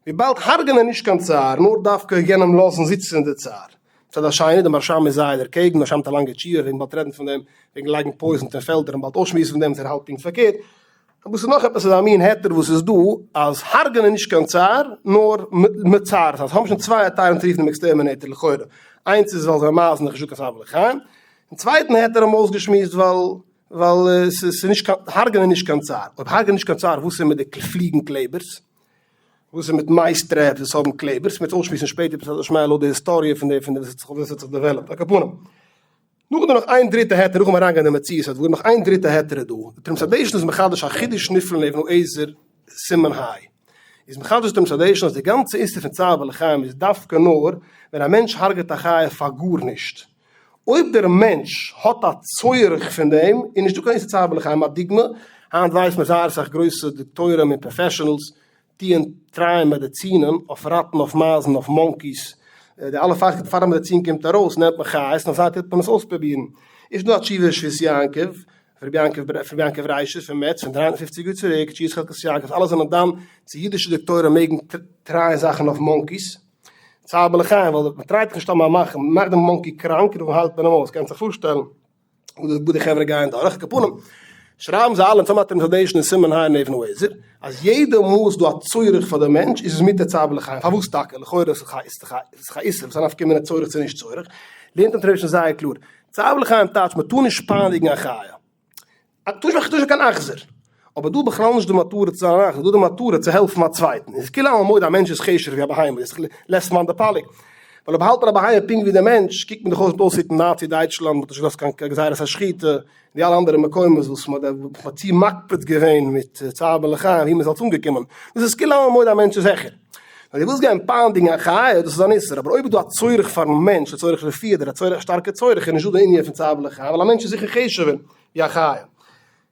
וויבאלד הרג'נען איז נישט קיין צער נאר דווקא יענעם לאזן זיצן אין די צער. מצד השני, די מהרשם איז זייער דערקעגן, מהרשם האט א לאנגע תשובה, וועגן באלד רעדן פון דעם, וועגן לייגן poison אין פעלדער און באלד אויסשמועסן פון דעם וואס ער האלט פונקט פארקערט, אבער ס'איז נאך עפעס אזא מין היתר וואס איז דא, אז הרג'נען איז נישט קיין צער, נאר מצער זיין, סאו האבן שוין צוויי היתרים צו רופן דעם exterminator לכאורה, איינס איז ווייל זיי מייזן נישט קיין צער בעלי חיים, און צווייטן היתר האבן מיר אויסגעשמועסט ווייל ווייל ס'איז נישט קיין, הרג'נען איז נישט קיין צער, אויב הרג'נען איז נישט קיין צער וואס איז מיט די פליגן קלעבערס? וואס איז מיט מייז traps וואס האבן קלעבערס? מ'וועט אויסשמועסן שפעטער בסייעתא דשמיא לויט די היסטאריע פון די פון די וואס עס האט זיך developed. על כל פנים. נאכדעם נאך איין דריטע היתר נאכן אריינגיין אין די מציאות הדברים נאך איין דריטע היתר איז דא. די תרומת הדשן איז מחדש א חידוש נפלא אין אבן העזר סימן ה'. איז מחדש די תרומת הדשן אז די גאנצע איסור פון צער בעלי חיים איז דווקא נאר ווען א מענטש הרג'עט א חיה פאר גארנישט. אויב דער מענטש האט א צורך פון דעם, איז נישטא קיין איסור צער בעלי חיים. א דוגמא, היינט ווייסט מען זייער אסאך גרויסע דאקטוירים און professionals טוען טרייען מעדעצינען אויף ראטן, אויף מייזן, אויף monkeys, די אלע פאר פאר א מעדעצין קומט ארויס נעמט מען חיות און אויף זיי טוט מען עס אויספרובירן. איז דא א תשובה שבות יעקב, פון רבי יעקב פון רבי יעקב ריישער פון מעץ פון 350 יאר צוריק, תשובת חלקת יעקב, אלע זענען דן צו אידישע דאקטוירים מעגן טרייען זאכן אויף monkeys. צער בעלי חיים ווייל מען טרייט נישט סתם מאכן, מען מאכט דעם monkey קראנק און דאן היילט מען אים אויס, קענסט זיך פארשטעלן וואס די חברה גייען דורך, על כל פנים שרייבן זיי אלע אין צמח תרומת הדשן אין סימן ה' אין אבן העזר אז יעדע מאל ס'איז דא א צורך פאר די מענטש איז עס מותר צער בעלי חיים, פארוואס טאקע? לכאורה איז דאך א איסור, וואס איז א נפקא מינה צורך צו נישט צורך, לערנט תרומת הדשן זייער קלאר, צער בעלי חיים טייטש מען טאר נישט פייניגן א חיה. טאר נישט זיין קיין אכזר. אבער דא בכלל נישט די מטרה צו זיין אן אכזר, דא די מטרה צו העלפן א צווייטן. איז כולי עלמא מודה א מענטש איז חשוב'ער ווי א בהמה, איז לית מאן דפליג. ווייל אויב האלט מען א בהמה פונקט ווי דער מענטש, קוקט מען דאך אויס מיט אויסהיטן נאצי דייטשלאנד, מ'האט נישט געלאזט קיין גזירת השחיטה, און די אלע אנדערע מקומות וואס מ'האט צו מקפיד געווען מיט צער בעלי חיים ווי מ'איז אלס אנגעקומען. דאס איז כולי עלמא מודה א מענטש איז העכער. ווען דו ווילסט גיין פייניגן א חיה, דאס איז אן איסור, אבער אויב איז דא א צורך פארן מענטש, א צורך רפואי אדער א צורך, א שטארקע צורך, איז נישטא די ענין פון צער בעלי חיים, ווייל א מענטש איז זיכער חשוב'ער ווי א חיה.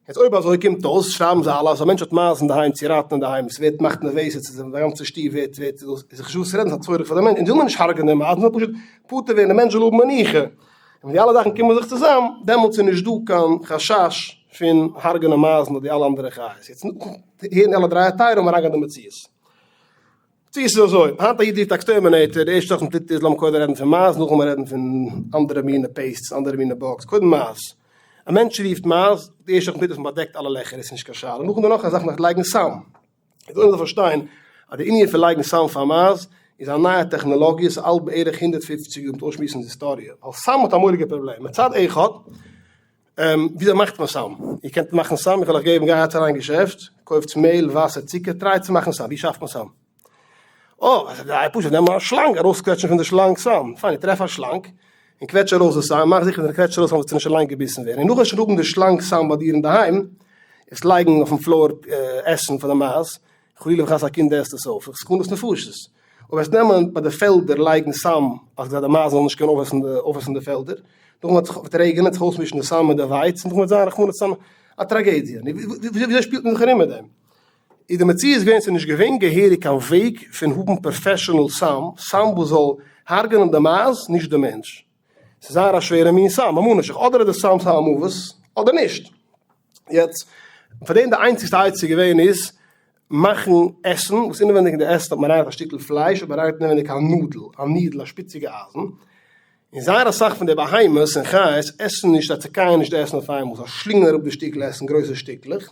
יעצט אויב אזוי קומט אויס, שרייבן זיי אלע אז א מענטש האט מייז אינדערהיים צו ראטן אינדערהיים, עס ווערט מאכט נערוועז, עס איז די גאנצע שטוב ווערט ווערט דאס איז נישט וואס צו רעדן, ס'איז א צורך פאר די מענטש, אונז וויל מען נישט הרג'ענען די מייז, מ'וויל פשוט פטור ווערן די מענטש זאל האבן מנוחה, און ווען די אלע זאכן קומען זיך צוזאם, דעמאלטס איז נישט דא קיין חשש פון הרג'ענען מייזן אדער די אלע אנדערע חיות. יעצט הערן די אלע דריי היתרים אריינגיין אין די מציאות. צו עס איז אזוי, היינט א איד רופט א exterminator, די ערשטע זאך וואס מען טוט איז לאמיר קודם רעדן פון מייז, נאכדעם לאמיר רעדן פון אנדערע מינע pests, אנדערע מינע bugs, קודם מייז. א מענטש רופט מייז, די ערשטע זאך וואס מען טוט איז מען באדעקט אלע לעכער, עס איז נישט קיין שאלה. נאכדעם נאך א זאך, מען דארף לייגן סם. איז אויב מען זאל פארשטיין אז די ענין פון לייגן סם פאר מייז איז א נייע טעכנאלאגיע, ס'איז אלט בערך 150 יאר, מ'וועט אויסשמועסן די היסטאריע, ווייל סם האט א מורא'דיגע פראבלעם, מצד אחד, וויאזוי מאכט מען סם? איר קענט מאכן סם? איך וועל אייך געבן, גייטס אריין אין געשעפט, קויפטס מעהל, וואסער, צוקער, טרייט צו מאכן סם, ווי שאפט מען סם? אה, עס איז זייער פשוט, נעם א שלאנג, ארויסקוועטשן פון די שלאנג סם, פיין, איך טרעף א שלאנג, און קוועטש ארויס די סם, מאך זיכער ווען דו קוועטשסט ארויס סם זאלסטו נישט אליין געביסן ווערן, און נאכן שוין האבן די שלאנג סם ביי דיר אינדערהיים, עס לייגן אויפן floor עסן פאר די מייז, חלילה וחס א קינד עסט עס אויף, סכנת נפשות. אויב וועסט נעמען ביי די פעלדער לייגן סם אז כדי די מייז זאלן נישט קענען אויפעסן די אויפעסן די פעלדער, נאכדעם וועט זיך וועט רעגענען וועט זיך אויסמישן די סם מיט די ווייץ און נאכדעם וועט זיין רחמנא ליצלן א טראגעדיע. נו וויאזוי שפילט מען זיך ארום מיט דעם? איז די מציאות געווען ס'איז נישט געווען געהעריג קיין וועג פון האבן professional סם, סם וואס זאל הרג'נען די מייז נישט די מענטש. ס'איז זייער א שווערע מין סם, ממה נפשך, אדער איז די סם סם המוות, אדער נישט. יעצט, פאר דעם די איינציגסטע עצה געווען איז, מאכן עסן, וואס אינעווענדיג אין די עסן האט מען אריינגעלייגט א שטיקל פלייש, האט מען אריינגעלייגט אינעווענדיג א נאדל, א needle, א שפיציגע אייזן, און זייער אסאך פון די בהמות און חיות עסן נישט, זיי צעקייען נישט די עסן אויף איינמאל, זיי שלינגען אראפ די שטיקל עסן גרויסע שטיקלעך,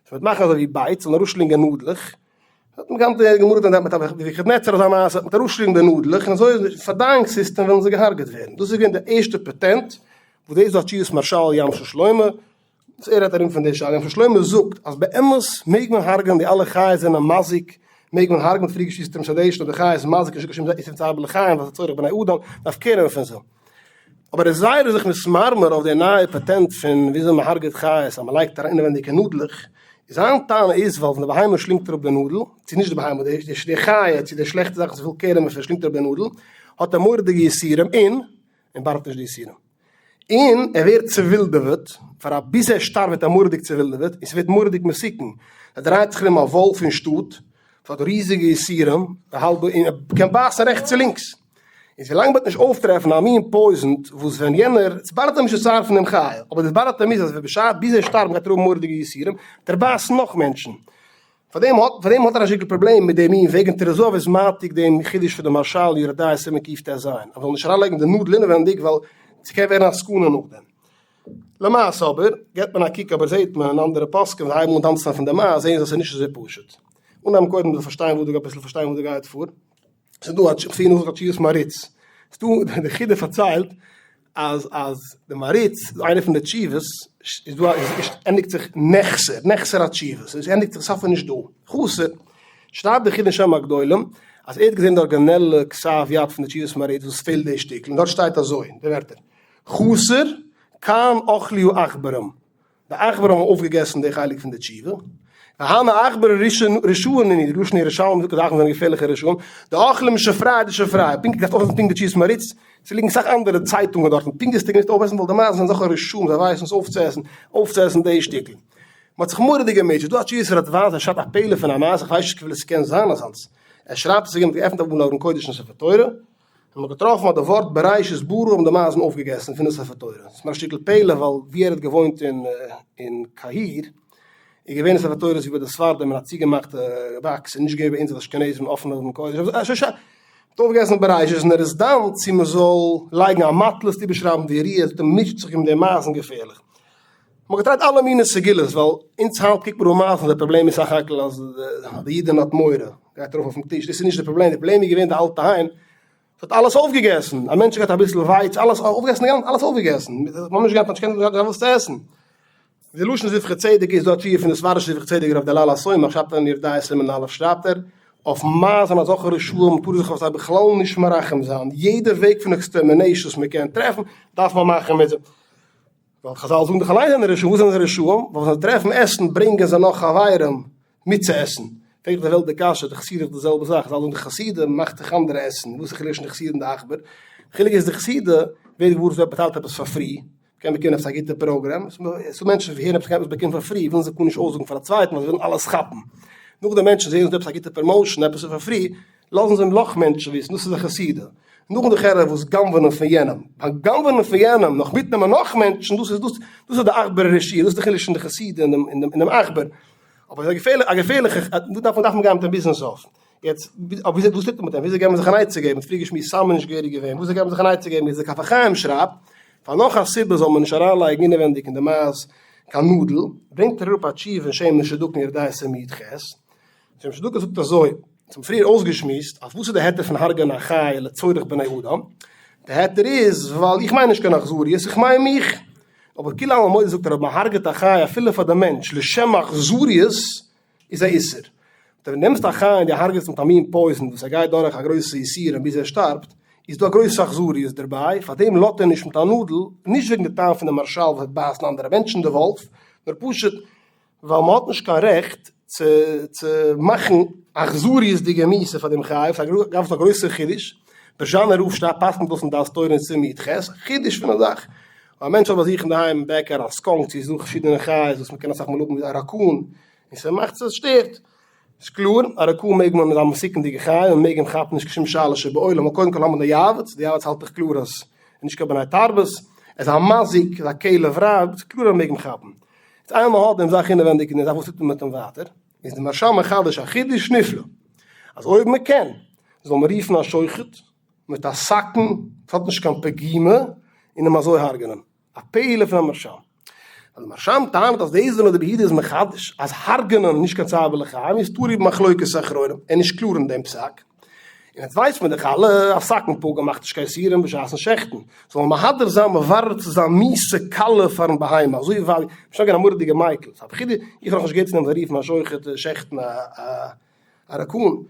סאו מ'וועט מאכן אזוי ווי bites, זאלן אראפשלינגען נאדלעך, האט מען געהאט די גמרא דארט מיט נבוכדנצר אזא מעשה, האט מען אראפשלינגען די נאדלעך און אזוי איז פארדייאונג סיסטעם וועלן זיי געהארגעט ווערן, דאס איז געווען די ערשטע פאטענט, וואס דאס איז א תשובת מהרש"ל ים של שלמה, וואס ער רעדט ארום פון די שאלה, ים של שלמה זאגט אז באמת מעג מען הרג'נען די אלע חיות זענען מזיק, מעג מען הרג'נען פריער געשמועסט תרומת הדשן אויב די חיה איז מזיק נישט קיין שום איסור צער בעלי חיים ווייל ס'איז צורך בני אדם, דארף קער נעמען פון זיי. אבער ער איז זייער זיך מתמרמר אויף די נייע פאטענט פון וויאזוי מען הרג'עט חיות אז מען לייגט אריין אינעווענדיגע נאדלעך, איז זיין טענה איז ווייל ווען די בהמה שלינגט אראפ די נאדל, צו נישט די בהמה, די די חיה צו די שלעכטע זאך וואס וויל קער נעמען פון שלינגט אראפ די נאדל, האט ער מורא'דיגע יסורים און. אים באדערט נישט די יסורים. און ער ווערט צעווילדעוועט, פאר א ביז ער שטארבט ווערט ער מורא'דיג צעווילדעוועט, און ס'ווערט מורא'דיג מסוכן, ער דרייט זיך ארום א וואלף אין שטאט, ס'האט ריזיגע יסורים, ער האלט דא און ער קען בייסן רעכטס צו לינקס. איז ווילאנג מ'וועט נישט אויפטרעפן א מין poison וואס ווען יענער, ס'באדערט אים נישט די צער פון דעם חיה, אבער דאס באדערט אים איז אז ווען בשעת ביז ער שטארבט גייט ער האבן מורא'דיגע יסורים, וועט ער בייסן נאך מענטשן. פארדעם האט פארדעם האט ער א שטיקל פראבלעם מיט די מין וועג און טורי זהב איז מעתיק דעם חידוש פון די מהרש"ל אין יורה דעה סימן קט"ז אז מ'זאל נישט אריינלייגן די נאדל אינעווענדיג ווייל ס'קען ווערן א סכנה נאכדעם. למעשה אבער געבט מען א קוק אבער זעהט מען אין אנדערע פוסקים וואס הייבן אן טאנצן פון די מייז זעהן זיי אז ס'איז נישט אזוי פשוט. אנהייבן קודם מ'זאל פארשטיין וואס דא אביסל פארשטיין וואס דא גייט פאר. ס'איז דא א תשובה נאך א תשובת מהרי"ץ, ס'איז דא די חידא פארציילט אז אז די מהרי"ץ איינע פון די תשובות איז דא איז ענדיגט זיך נחסר נחסר התשובה ס'איז ענדיגט זיך סוף איז נישט דא חסר שרייבט די חידא אין שם הגדולים אז ער האט געזען די ארגינעלע כתב יד פון די תשובת מהרי"ץ וואס פעלט די שטיקל און דארט שטייט אזוי די ווערטער חסר כאן אכלו עכברים די עכברים האבן אויפגעגעסן די חלק פון די תשובה, והני עכברי רשעי נינהו, די לשון ירושלמי זאגט אז די עכברים זענען געפערליכע רשעים, דאכלי משופריה דשופריה, פונקט געדארפט אויפעסן פונקט די תשובת מהרי"ץ, ס'ליגן אסאך אנדערע צייטונגען דארטן, פונקט די געמוזט אויפעסן ווייל די מייזן זענען אזעלכע רשעים זיי ווייסן עס אויפצועסן, אויפצועסן די שטיקל. מ'האט זיך מורא'דיג געמוטשעט, דא א תשובת רדב"ז ער שרייבט א פלא פון א מעשה, כ'ווייס נישט וויפיל עס קען זיין אזאנס, ער שרייבט אז עס איז געווען מ'האט געעפנט אן ארון קודש אין ספר תורה, און מ'האט געטראפן אז די ווארט בראשית ברא האבן די מייזן אויפגעגעסן פון די ספר תורה. ס'איז מיר א שטיקל פלא ווייל ווי ער האט געוואוינט אין אין קאהיר איז געווען די ספר תורות ווי ביי די ספרדים אין א צוגעמאכטע באקס און נישט געווען ביי אונז אשכנזים אפענע ארון קודש. האט אויפגעגעסן בראשית און ער איז דן צו מ'זאל לייגן א מטלית איבערשרייבן די יריעה, זאגט ער מוטשעט זיך מיט די מייזן געפערליך. מ'האט געטרייט אלע מיני סגולות ווייל אונז היינט קוקט מען אן מייזן די פראבלעם איז סך הכל אז די אידענע האט מורא גייט ארויף אויפן טיש דאס איז נישט די פראבלעם די פראבלעם איז געווען די אלטע היים ס'האט אלעס אויפגעגעסן א מענטש האט געהאט אביסל ווייץ אלעס אויפגעגעסן אלעס אויפגעגעסן ממש געהאט נישט געקענט וואס צו עסן די לשון זבחי צדק איז דא א תשובה פון די ספרדישע זבחי צדק רב דלאל הסומך שרייבט ער אין יורה דעה סימן א' שרייבט ער אויף מייז אזעלכע רשעים טאר זיך אויף זיי בכלל נישט מרחם זיין יעדע וועג פון extermination וואס מ'קען טרעפן דארף מען מאכן מיט זיי. ווייל חזל זאגן דאך אליין זענען רשעים, וואס זענען זיי רשעים? ווייל ווען זיי טרעפן עסן ברענגען זיי נאך חברים מיטצועסן. פרעגט די וועלט די קשיא, די חסידים די זעלבע זאך, חזל זאגן די חסידים מאכט זיך אנדערע עסן, וואס איז חילוק צווישן די חסידים און די עכבר? די חילוק איז די חסידה ווערט געוואר אז ער באצאלט עפעס פאר free, מ'קען באקומען עפעס א גוטע פראגראם, ס'דא מענטשן וואס הערן עפעס מ'קען עפעס באקומען פאר free ווילן זיי גארנישט אויסזאגן פאר א צווייטן ווייל זיי ווילן אלעס כאפן. נאכדעם מענטשן זעען אז דא עפעס א גוטע promotion עפעס איז פאר free, לאזן זיי נאך מענטשן וויסן, דאס איז א חסידה. נאכן די חברה וואס גנב'נען פון יענעם, ביים גנב'נען פון יענעם נאך מיטנעמען נאך מענטשן, דאס איז דאס דאס איז די עכבר רשעי, דאס איז די חילוק צווישן די חסידה און דעם און דעם עכבר. אבער ס'איז א געפערליכע, א געפערליכע, דא דארף מען דארף מען גיין מיט אים ביזן סוף. יעצט, אבער וויאזוי וואס טוט מען מיט אים? וויאזוי געבן זיך אן עצה געבן? מ'האט פריער געשמועסט סם איז נישט געהעריג געווען, וויאזוי געבן זיך אן עצה געבן? איז די כף החיים שרייבט, פאר נאך א סיבה זאל מען נישט אריינלייגן אינעווענדיג אין די מייז קיין נאדל, ברענגט ער אראפ א תשובה אין שמן שדקן יורה דעה סימן י"ח, שמן שדקן זאגט אזוי, אונז האבן פריער אויסגעשמועסט אז וואס איז די היתר פון הרג'ענען א חיה לצורך בני אדם, די היתר איז ווייל איך מיין נישט קיין אכזריות, איך מיין מיך, אבער כולי עלמא מודה זאגט ער אויב מען הרג'עט א חיה אפילו פאר די מענטש לשם אכזריות איז א איסור. ווען דו נעמסט א חיה און דו הרג'עסט מיט א מין poison וואס ער גייט דורך א גרויסע יסורים ביז ער שטארבט, איז דא א גרויסע אכזריות דערביי, פארדעם לאזט ער נישט מיט א נאדל, נישט וועגן די טעם פון די מהרש"ל וואס וועט בייסן אנדערע מענטשן די וואלף, נאר פשוט ווייל מען האט נישט קיין רעכט צו צו מאכן אכזריות'דיגע מיתה פאר דעם חי, אגב ס'איז א גרויסער חידוש, בערזשאנער רב שרייבט פסק'נט דאס אין דעת תורה אין סימן י"ח, א חידוש פון א זאך, א מענטש האט ביי זיך אינדערהיים אין בעקער א skunk צו ס'איז דא פארשידענע חיות וואס מ'קען אסאך מאל האבן ווי א ראקון, און ס'מאכט ס'שטערט, איז קלאר, א ראקון מעג מען איז א מסוכנ'דיגע חיה און מ'מעג אים כאפן נישט קיין שום שאלה שבעולם, ווייל קודם כל האבן מיר די יעבץ, די יעבץ האלט דאך קלאר אז ער איז נישט קיין בני תרבות, ער איז א מזיק, ער איז א כלב רע, איז קלאר אז מ'מעג אים כאפן. יעצט איינמאל מ'האט דעם זאך אינעווענדיג אין די זאך וואס טוט מען מיט אים ווייטער? איז די מהרש"ם מחדש א חידוש נפלא, אז אויב מ'קען, זאל מען רופן א שוחט מיט א סכין וואס האט נישט קיין פגימה און אים אזוי הרג'נען. א פלא פון א מהרש"ם. ווייל די מהרש"ם טענה'ט אז דאס וואס רבי יהודה איז מחדש אז הרג'נען נישט קיין צער בעלי חיים איז תלוי במחלוקת אחרונים, ער איז נישט קלאר אין דעם פסק. און יעצט ווייסט מען דאך אלע אז סכין פגום מאכט נישט קיין יסורים בשעת'ן שעכטן, זאל מען מהדר זיין מברר צו זיין מיתה קלה פאר'ן בהמה, אזוי ווי שוין געווען א מורא'דיגע מיקל, ס'איז א חידוש, איך האב נאכנישט געהערט פון דעם זאל רופן א שוחט שעכטן א ראקון,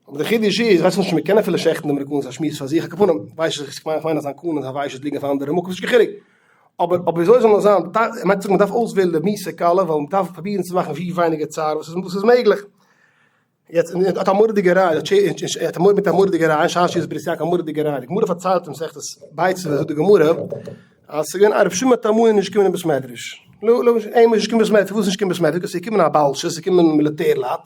אבער די חידוש איז, ווייס נישט צו מ'קען אפילו שעכטן דעם ראקון, ס'איז א שמועס פאר זיך, על כל פנים, ווייס איך, איך מיין אז זיין קאן און זיין ווייש איז ליגן אויף א אנדערע מקום, ס'נישט קיין חילוק. אבער אבער וויאזוי זאל נאר זיין, ער מיינט צו זאגן מ'דארף אויסוועלן די מיתה קלה, ווייל מ'דארף פרובירן צו מאכן ווי ווייניגער צער וואס איז וואס איז מעגליך. יעצט ער האט א מורא'דיגע ראיה, ער האט מיט א מורא'דיגע ראיה, שער שית ברית יעקב א מורא'דיגע ראיה, די גמרא פארציילט אין מסכת ביצה זאגט די גמרא אז ס'איז געווען א רב שמעון תמהון נישט געקומען אין בית מדרש, נו נו אים איז נישט געקומען אין בית מדרש, פארוואס נישט געקומען אין בית מדרש, ס'איז געקומען א בלשית, ס'איז געקומען מיליטער לייט,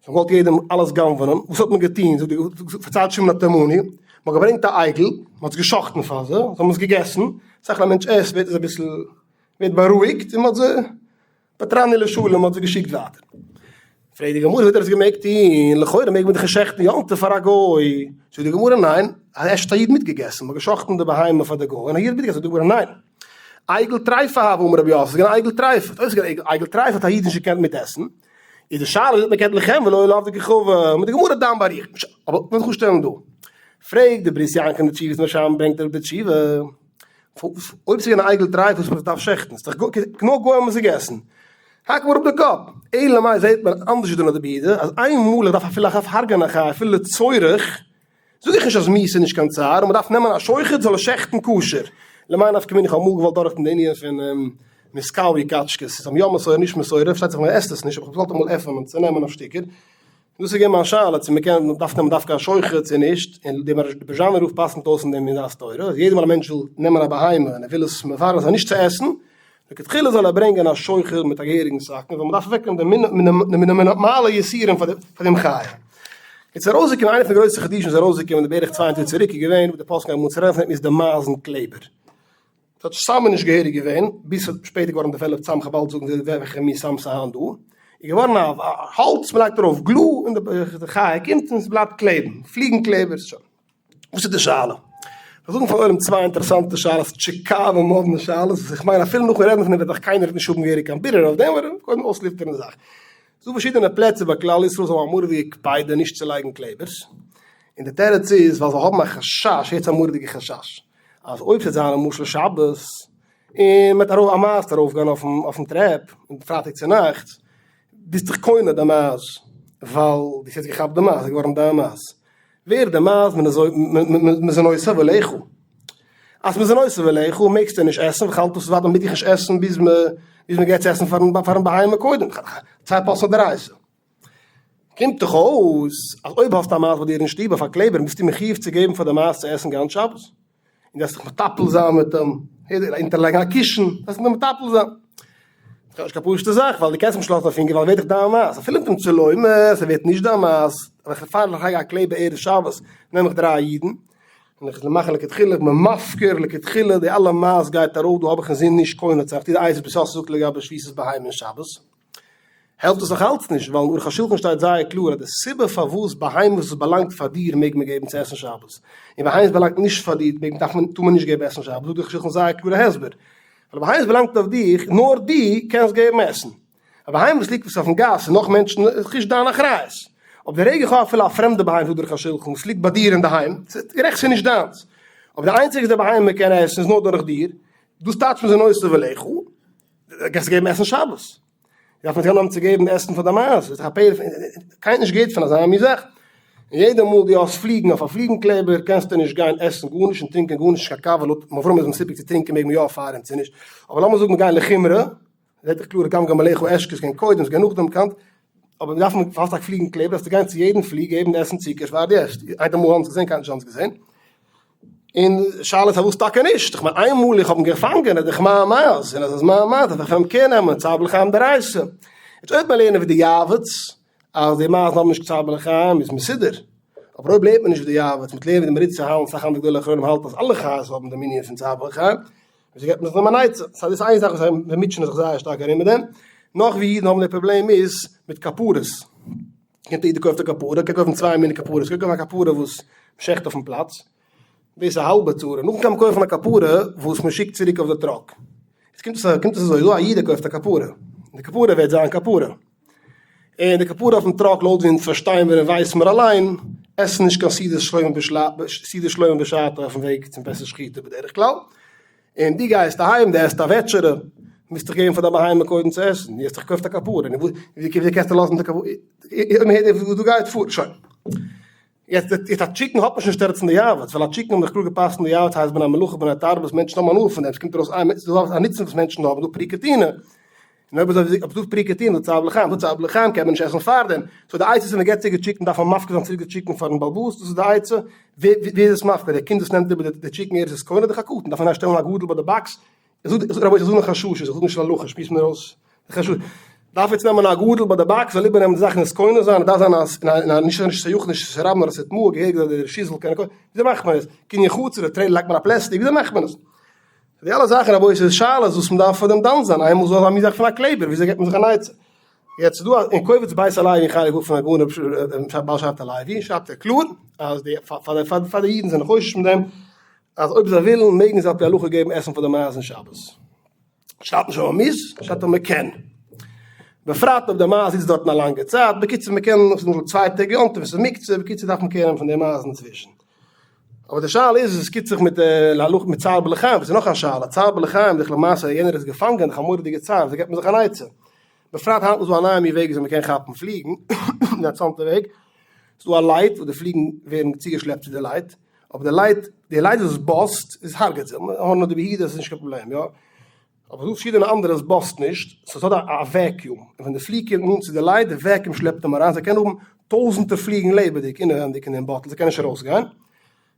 זיי האבן געוואלט יעדעם אלעס גנב'נען, וואס האט מען געטון, זאגט די פארציילט שמעון התימני, מ'האט געברענגט א עגל, מ'האט עס גע'שחט'ן פאר זיי, זיי האבן עס געגעסן, אסאך מאל א מענטש עסט ווערט עס אביסל, ווערט בארואיגט, און מ'האט זיי. פטרני לשלום האט זיי געשיקט ווייטער. פרעגט די גמרא ווי האט ער עס געמעגט טון, לכאורה מעג מען דאך נישט שעכטן יום טוב פאר א גוי, זאגט די גמרא ניין, אפשר האט א איד מיטגעגעסן, מען האט געשאכטן די בהמה פאר די גוי און א איד האט מיטגעגעסן, זאגט די גמרא ניין, עגל טריפה הוה אמר רב יוסף, ס'איז געווען א עגל טריפה, אויב ס'איז געווען עגל טריפה האט א איד נישט געקענט מיטעסן, איז די שאלה ווי האט מען געקענט לחם ולא לעבדי כוכבים, מיט די גמרא דן באריכות, אבער לאמיר זיך אפשטעלן דא, פרעגט די ברית יעקב אין די תשובות מהרש"ם ברענגט אראפ די תשובה. אויב ס'איז געווען א עגל טרייף וואס מ'דארף שעכטן, ס'איז דאך נאר גוים האבן עס געגעסן. האק מיר אפ די קאפ. אלא מאי זעהט מען אנדערש ווי די נודע ביהודה, אז איין מאל איך דארף אפילו איך דארף הרג'ענען א חיה אפילו לצורך, זאג איך נישט אז מיתה איז נישט קיין צער, און מ'דארף נעמען א שוחט זאל עס שעכטן כשר. למאי נפקא מינה, איך האב אמאל געוואלט דורכטון די ענין פון מיסקאווי קאטשקעס, צו זיי האבן יא מסורה נישט מסורה, פארשטייט זיך מ'עסט עס נישט, אבער איך האב געוואלט אמאל עפענען צונעמען אויף שטיקער, דאס איז געווען מיין שאלה צו מען קען דארף נעמען דווקא א שוחט צו נישט, און דער בערזשאנער רב פסק'נט אויס אין דעם אין דעת תורה אז יעדע מאל א מענטש וויל נעמען א בהמה און ער וויל עס מברר זיין נישט צו עסן, לכתחילה זאל ער ברענגען א שוחט מיט א געהעריגן סכין, ווייל מען דארף אוועקנעמען די מינימאלע יסורים פאר דעם חיה. יעצט איז ארויסגעקומען איינע פון די גרויסע חידושים איז ארויסגעקומען בערך 200 יאר צוריק איז געווען וואס די פוסקים האבן אנצורעכענען פון דעם איז די מייזן קלעבער. ס'האט סם איז נישט געהעריג געווען, ביז ס'איז שפעטער געווארן developed סם, כ'וועל באלד זאגן וועלכע מין סם ס'איז היינט דא, איז געווארן א האלץ, מ'לייגט ארויף glue און די חיה קומט און ס'בלייבט קלעבן, פליגן קלעבערס, שוין. וואס איז די שאלה? כ'וועל זאגן פארן עולם צוויי אינטערעסאנטע שאלות, טשיקאווע מאדנע שאלות, וואס איך מיין אפילו נאכן רעדן פון דעם וועט נאך קיינער נישט האבן געהעריג קיין בירור אויף דעם, אבער קודם אויסלופטערן די זאך. ס'דא פארשידענע פלעצער ביי כלל ישראל וואס האבן א מורא'דיגע קפידה נישט צו לייגן קלעבערס, און די תירוץ איז ווייל זיי האבן א חשש, הערטס א מורא'דיגע חשש, אז אויב ס'וועט זיין למשל שבת און מ'וועט ארויף א מייז וועט ארויפגיין אויפן אויפן טרעפ פרייטאג צונאכטס, ביסט דיך קונה די מייז, ווייל דו האסט יעצט געכאפט די מייז, ס'איז געווארן דיין מייז, ווערט די מייז מזונותיו עליך, אז מזונותיו עליך מעגסטו נישט עסן, וכאלט דאס ווייטער מעג איך נישט עסן ביז ביז מ'געט צו עסן פארן פארן בהמה קודם, צוויי פוסקים דאורייתא. קומט דאך אויס אז אויב האסטו א מייז ביי דיר אין שטוב אויף א קלעבער ביסטו מחיוב צו געבן פאר די מייז צו עסן גאנץ שבת, און דארפסט זיך מטפל זיין מיט אים, אונטערלייגן א קישן, דארפסט מיט אים מטפל זיין. דאס איז נישט קיין פשוטע זאך, ווייל דו קענסט אים נישט לאזן אויף הונגער ווייל ער ווערט דאך דיין מייז, אפילו מיט אים צו לוימען, ער ווערט נישט דיין מייז, אבער איך פאר איך לייג א קלעבער ערב שבת, נעם איך דריי אידן, און איך מאך לכתחילה, איך בין מפקיר לכתחילה, די אלע מייז גייט ארויף, דא האב איך אינזין נישט קונה צו זיין, איך טו די אייז וואס יוסף זאגט לגבי שביתת בהמה אין שבת. העלפט עס נאך אלץ נישט, ווייל אין ערוך השולחן שטייט זייער קלאר אז די סיבה פארוואס בהמות וואס באלאנגט פאר דיר מעג מען געבן צו עסן שבת, און בהמות באלאנגט נישט פאר דיר מעג דארף מען טאר מען נישט געבן עסן שבת, זאגט דער ערוך השולחן זייער קלארע הסבר, ווייל בהמות באלאנגט אויף דיך, נאר דו קענסט געבן עסן, א בהמה וואס ליגט וואס אויפן גאס און נאך מענטשן איז נישט דיין אחריות, אויב די רגע איך האב אפילו א פרעמדע בהמה זאגט דער ערוך השולחן וואס ליגט ביי דיר אינדערהיים, גערעכט ס'איז נישט דיינס, אבער די איינציגסטע די בהמה קען עסן איז נאר דורך דיר, דאס טייטש מזונותיו עליך. גייסט געבן עסן שבת? דארף מען זיך אנהייבן צו געבן עסן פאר די מייז, איז דאך א פלא, קיינער האט נישט געהערט פון אזא מין זאך, און יעדע מאל דו האסט פליגן אויף א פליגן קלעבער קענסטו נישט גיין עסן גארנישט און טרינקען גארנישט נישט קיין קאווע לויט ר' אברהם איז מסופק צו טרינקען מעג מען יא פאר אים צו נישט, אבער לאמיר זאגן מיר גייען לחומרא, זעט זיך קלאר גם גמליך אשכ ס'געווען קודם ס'געווען נאכדעם קאנט, אבער מיר דארפן האסט א פליגן קלעבער דארפסטו גיין צו יעדן פליג געבן עסן צוקער פאר דו עסט, איינער האט אמאל געזען קיינער האט נישט געזען. און שאלה איז פארוואס טאקע נישט? איך מיין איינמאל איך האב אים געפאנגען איז דאך מיין מייז, און אז עס איז מיין מייז דארף איך פון אים קער נעמען, צער בעלי חיים דאורייתא. יעצט אויב מיר לערנען ווי די יעבץ אז די מייזן האבן נישט צער בעלי חיים איז מסודר, אבער אויב לערנט מען נישט ווי די יעבץ, מ'וועט לערנען ווי די מהרי"ט צו האלן אסאך אנדערע גדולי אחרונים האלטן אז אלע חיות האבן דעם ענין פון צער בעלי חיים, וויאזוי געבט מען זיך דעם אן עצה? סא דאס איז איין זאך וואס מיר מוטשענען זיך זייער שטארק ארום מיט דעם. נאך ווי אידן האבן די פראבלעם איז מיט כפרות. קומט א איד קויפט א כפרה, קען קויפן צוויי מיני כפרות, קען קויפן א כפרה וואס מ'שעכט אויפן פלאץ, דאס איז א האלבע צרה, נאכדעם קען מען קויפן א כפרה וואס מ'שיקט צוריק אויף די truck, יעצט קומט עס קומט עס אזוי, דא א איד ער קויפט א כפרה, די כפרה ווערט זיין כפרה, און די כפרה אויפן truck לויט ווי אונז פארשטיין מיר און ווייסן מיר אליין, עסן נישט קיין סעודת שלמה סעודת שלמה בשעתו אויפן וועג צום בית השחיטה בדרך כלל, און דו גייסט אהיים, דו עסט א וועטשערע, מוזט דאך געבן פאר דיין בהמה קודם צו עסן, דו האסט דאך געקויפט א כפרה, נו ווי קענסטו לאזן די כפרה, אויב מען הערט וואס דא גייט פאר, שוין. יעצט יעצט א chicken האט מען שוין נישט תירוץ אין די יעבץ, ווייל א chicken האבן דאך קלאר געפסקנט די יעבץ הייסט בני מלאכה בני תרבות, מענטשן האבן הנאה פון דעם, ס'קומט ארויס א נוצן וואס מענטשן האבן, דא פריקה טעינה. און אויב אזוי אויב ס'דא פריקה טעינה דא צער בעלי חיים, דא צער בעלי חיים קען מען נישט עסן פארדעם, so די עצה איז ווען מ'געט צוריק די chicken דארף מען מפקיר זיין צוריק די chicken פארן בעל הבית, דאס איז די עצה, ווער ווער איז עס מפקיר? דער קינד וואס נעמט איבער די chicken ער איז עס קונה? דאך א קטן, דארף מען אריינשטעלן א גדול ביי די box, איך זאג רבותי איך זאג נאר חששות, איך זאג נישט הלכה, שמועס מיר אויס די חששות, דארף יעצט נעמען א גדול ביי די box זאל איבערנעמען די זאכן און עס קונה זיין, עס דארף זיין א א נישט נישט א יחיד נישט א רבים נאר א סעטמאר געהעריג זאל דער רשות זאל קענען קויפן, וויאזוי מאכט מען עס? קנין חצר, די trailer לייגט מען א פלעסטיק, וויאזוי מאכט מען עס? די אלע זאכן רבותי איז שאלות וואס מען דארף פאר דעם דן זיין, איינמאל ס'איז דא אזא מין זאך פון א קלעבער וויאזוי געבט מען זיך אן עצה? יעצט איז דא אין קובץ בית הלוי אין חלק ו' פון הגאון רבי בעל שבט הלוי שרייבט ער קלאר אז די פאר די אידן זענען חושש מיט דעם אז אויב זיי ווילן מעגן זיי על פי הלכה געבן עסן פאר די מייז אין שבת. שרייבט נישט אז מען מוז, שרייבט אז מען קען. בפרט אויב די מייז זיצט דארטן א לאנגע צייט, בקיצור מען קען, ס'איז למשל צוויי טעג יום טוב און ס'איז מוקצה, בקיצור דארף מען קער נעמען פון די מייז אינצווישן. אבער די שאלה איז עס טוט זיך מיט די הלכה מיט צער בעלי חיים, וואס איז נאך א שאלה, צער בעלי חיים דאך למעשה יענער איז געפאנגען דאך א מורא'דיגע צער, וויאזוי געבט מען זיך אן עצה? בפרט היינט איז דא א נייע מין וועג וויאזוי מען קען כאפן פליגן, די אינטערעסאנטע וועג, ס'איז דא א light וואס די פליגן ווערן צוגעשלעפט צו די light, אבער די light, די light וואס buzz ט איז הרג'עט זיי, הארנא דרבי יהודה איז נישט קיין פראבלעם יא, אבער ס'דא פארשידענע אנדערע וואס buzz ט נישט, so ס'האט א vacuum, און ווען די פליג קומט נאנט צו די light, די vacuum שלעפט אים אריין, זיי קענען האבן טויזענטער פליגן לעבעדיג אינעווענדיג אין דעם bottle, זיי קענען נישט ארויסגיין,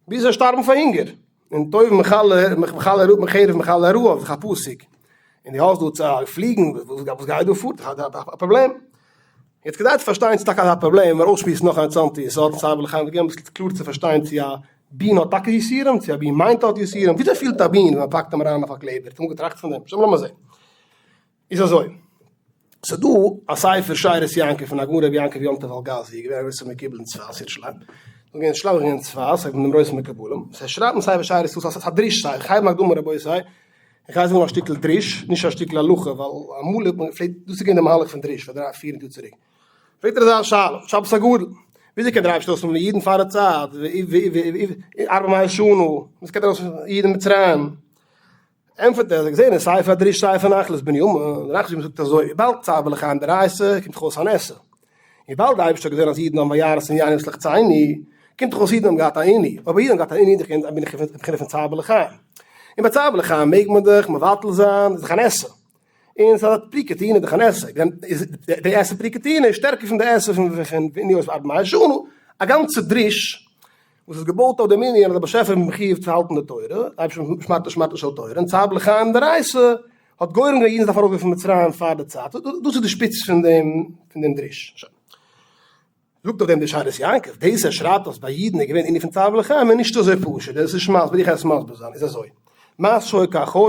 ביז זיי שטארבן פאר הונגער, און טוב מחלה מחלה מחרב מחלה רעב, איז דאך א פסוק, און דו האסט דא צו פליגן, וואס גייט דא פאר? א פראבלעם. יעצט כדי צו פארשטיין צו טאקע אזא פראבלעם, וועל אויסשמועסן נאך א אינטערעסאנטע יסוד, צער בעלי חיים, געבן אביסל קלאר צו פארשטיין צו א בין האט טאקע יסורים, צו א בין מיינט האט יסורים, וויאזוי פילט א בין ווען מען פאקט אים אריין אויף א קלעבער, האט אמאל געטראכט פון דעם? שוין לאמיר זען. איז אזוי, ס'איז דא א ספר שארית יעקב פון הגאון רבי יעקב יום טוב אלגאזי, געווען א גרויסער מקובל אין צפת ירושלים, געווען אין שלאף געווען אין צפת, איינער פון די גרויסע מקובלים, ער שרייבט אין ספר שארית יעקב, ס'איז א דרוש ספר, איך הייב אן הקדמה רבותי, איך גיי זאגן א שטיקל דרוש, נישט א שטיקל הלכה, ווייל אמאל האט מען געפלעגט, דאס איז געווען די מהלך פון דרוש פאר דריי פיר יאר צוריק. פרעגט ער אזא שאלה, שבת הגדול, וויאזוי קען דער אייבערשטער אויסנעמען אידן פאר די צייט, ארבע מאות שנה, וואס קען ער אויסנעמען אידן אין מצרים? ענטפערט ער, אז ער האט געזען אין ספר הדרוש ספר נחלת בנימין, דער נחלת בנימין זאגט אזוי, וויבאלד צער בעלי חיים דאורייתא, קומט דאך אויס אן עשה. וויבאלד דער אייבערשטער האט געזען אז אידן האבן וירא את ענינו ותלחצני, קומט דאך אויס אידן האבן געהאט א עני, אויב אידן האבן געהאט א עני דאך בין איך אין בחינה פון צער בעלי חיים, און ביי צער בעלי חיים מעג מען דאך מבטל זיין, איז דאך אן עשה, און ס'איז א פריקה טעינה איז דאך אן עשה, די עשה פריקה טעינה איז שטערקער פון די עשה פון עני אויס ארבע מאות שנה, א גאנצע דרוש וואס איז געבויט אויף דעם ענין אז דער באשעפער איז מחויב צו האלטן די תורה, דער אייבערשטער שמרתו שמרתו של תורה, און צער בעלי חיים דאורייתא האט גורם געווען אידן זאלן ארויסגיין פון מצרים פאר די צייט, דאס איז די שפיץ פון דעם פון דעם דרוש. שוין. זאגט אויף דעם דער שארית יעקב, דאס ער שרייבט אז ביי אידן איז געווען ענין פון צער בעלי חיים איז נישט אזוי פשוט, דאס איז שמאלץ, וועל איך עס מסביר זיין, איז אזוי, מעשה שהיה כך היה,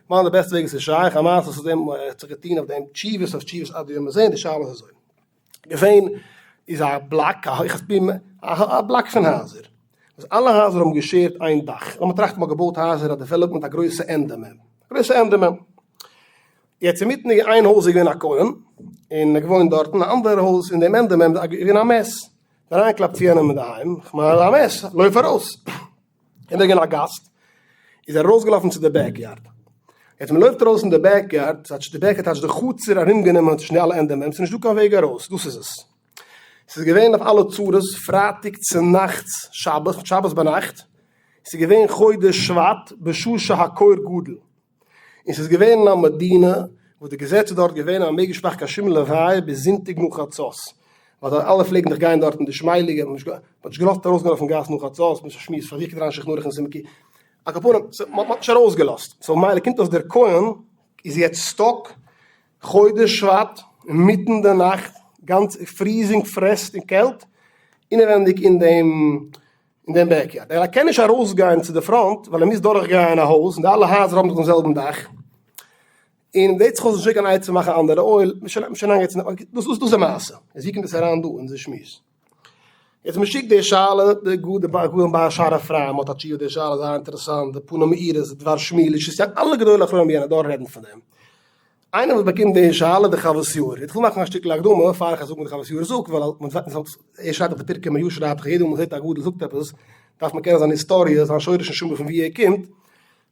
מיין די בעסטע וועג עס איז שייך, א מעשה וואס אויף דעם האט זיך געטון אויף דעם תשובות אויף תשובות עד היום הזה, און די שאלה איז אזוי. געווען איז א בלאק, א הויכע בימה, א בלאק פון הייזער, וואס אלע הייזער האבן געשערט איין דאך, לאמיר טראכטן מ'האט געבויט הייזער א development א גרויסע ענדע מ', א גרויסע ענדע מ', יעצט אינמיטן איין הויז איז געווען א כהן, און ער געוואוינט דארטן, א אנדערע הויז אין דעם ענדע מ' איז געווען א מת, אריינגעקלאפט צו יענעם אינדערהיים, כ'מיין א מת, לויף ארויס. און ער געווען א גאסט, איז ער ארויסגעלאפן צו די backyard. יעצט מען לויפט ארויס אין די backyard, טייטש די backyard טייטש די חצר ארומגענומען צווישן די אלע ענדע מ', ס'איז נישטא קיין וועג ארויס, דאס איז עס. ס'איז געווען אויף אלע צרות, פרייטאג צונאכטס שבת, שבת ביינאכט, ס'איז געווען חודש שבט בשעה שהקור גדול. און ס'איז געווען אין א מדינה וואס די געזעץ איז דארט געווען אז מ'מעג נישט מאכן קיין שום לוויה ביז זונטאג נאך חצות, ווייל זיי אלע פלעגן דאך גיין דארטן די שמייליגע, מ'האט נישט געלאזט ארויסגיין אויפן גאס נאך חצות, מ'איז שמועס פאר זיך געדריינט שולחן ערוך און סימן קי, על כל פנים, מ'האט נישט ארויסגעלאזט, so מילא קומט אויס דער כהן איז יעצט stuck חודש שבט אינמיטן די נאכט, גאנץ freezing פרעסט און קעלט, אינעווענדיג אין דעם אין דעם backyard. ער קען נישט ארויסגיין צו די front ווייל ער מוז דורכגיין א הויז און די אלע הייזער האבן דאך דעם זעלבן דאך. און וועט זיך אויס נישט קיין עצה מאכן אנדערע אויל, מ'שוין איינגעצן, דאס איז די מעשה. איז ווי קומט עס אריין דא אין די שמועס? יעצט מ'שיקט די שאלה, די גאון בעל שער אפרים האט א תשובה די שאלה זייער אינטערעסאנט, די פנים מאירות, די דבר שמואל, אלע גדולי אחרונים ביי יענע דור רעדן פון דעם. איינער וואס באקומט די שאלה די חוות יאיר, איך וויל מאכן א שטיקל הקדמה פאר איך זאג וואס די חוות יאיר זאגט, ווייל מען זאגט ער שרייבט דאך די פרקי מיו שרייבט דאך יעדע מאל מען זעט א גדול זאגט עפעס דארף מען קענען זיין היסטאריע זיין שורש און שומר פון ווי ער קומט, מען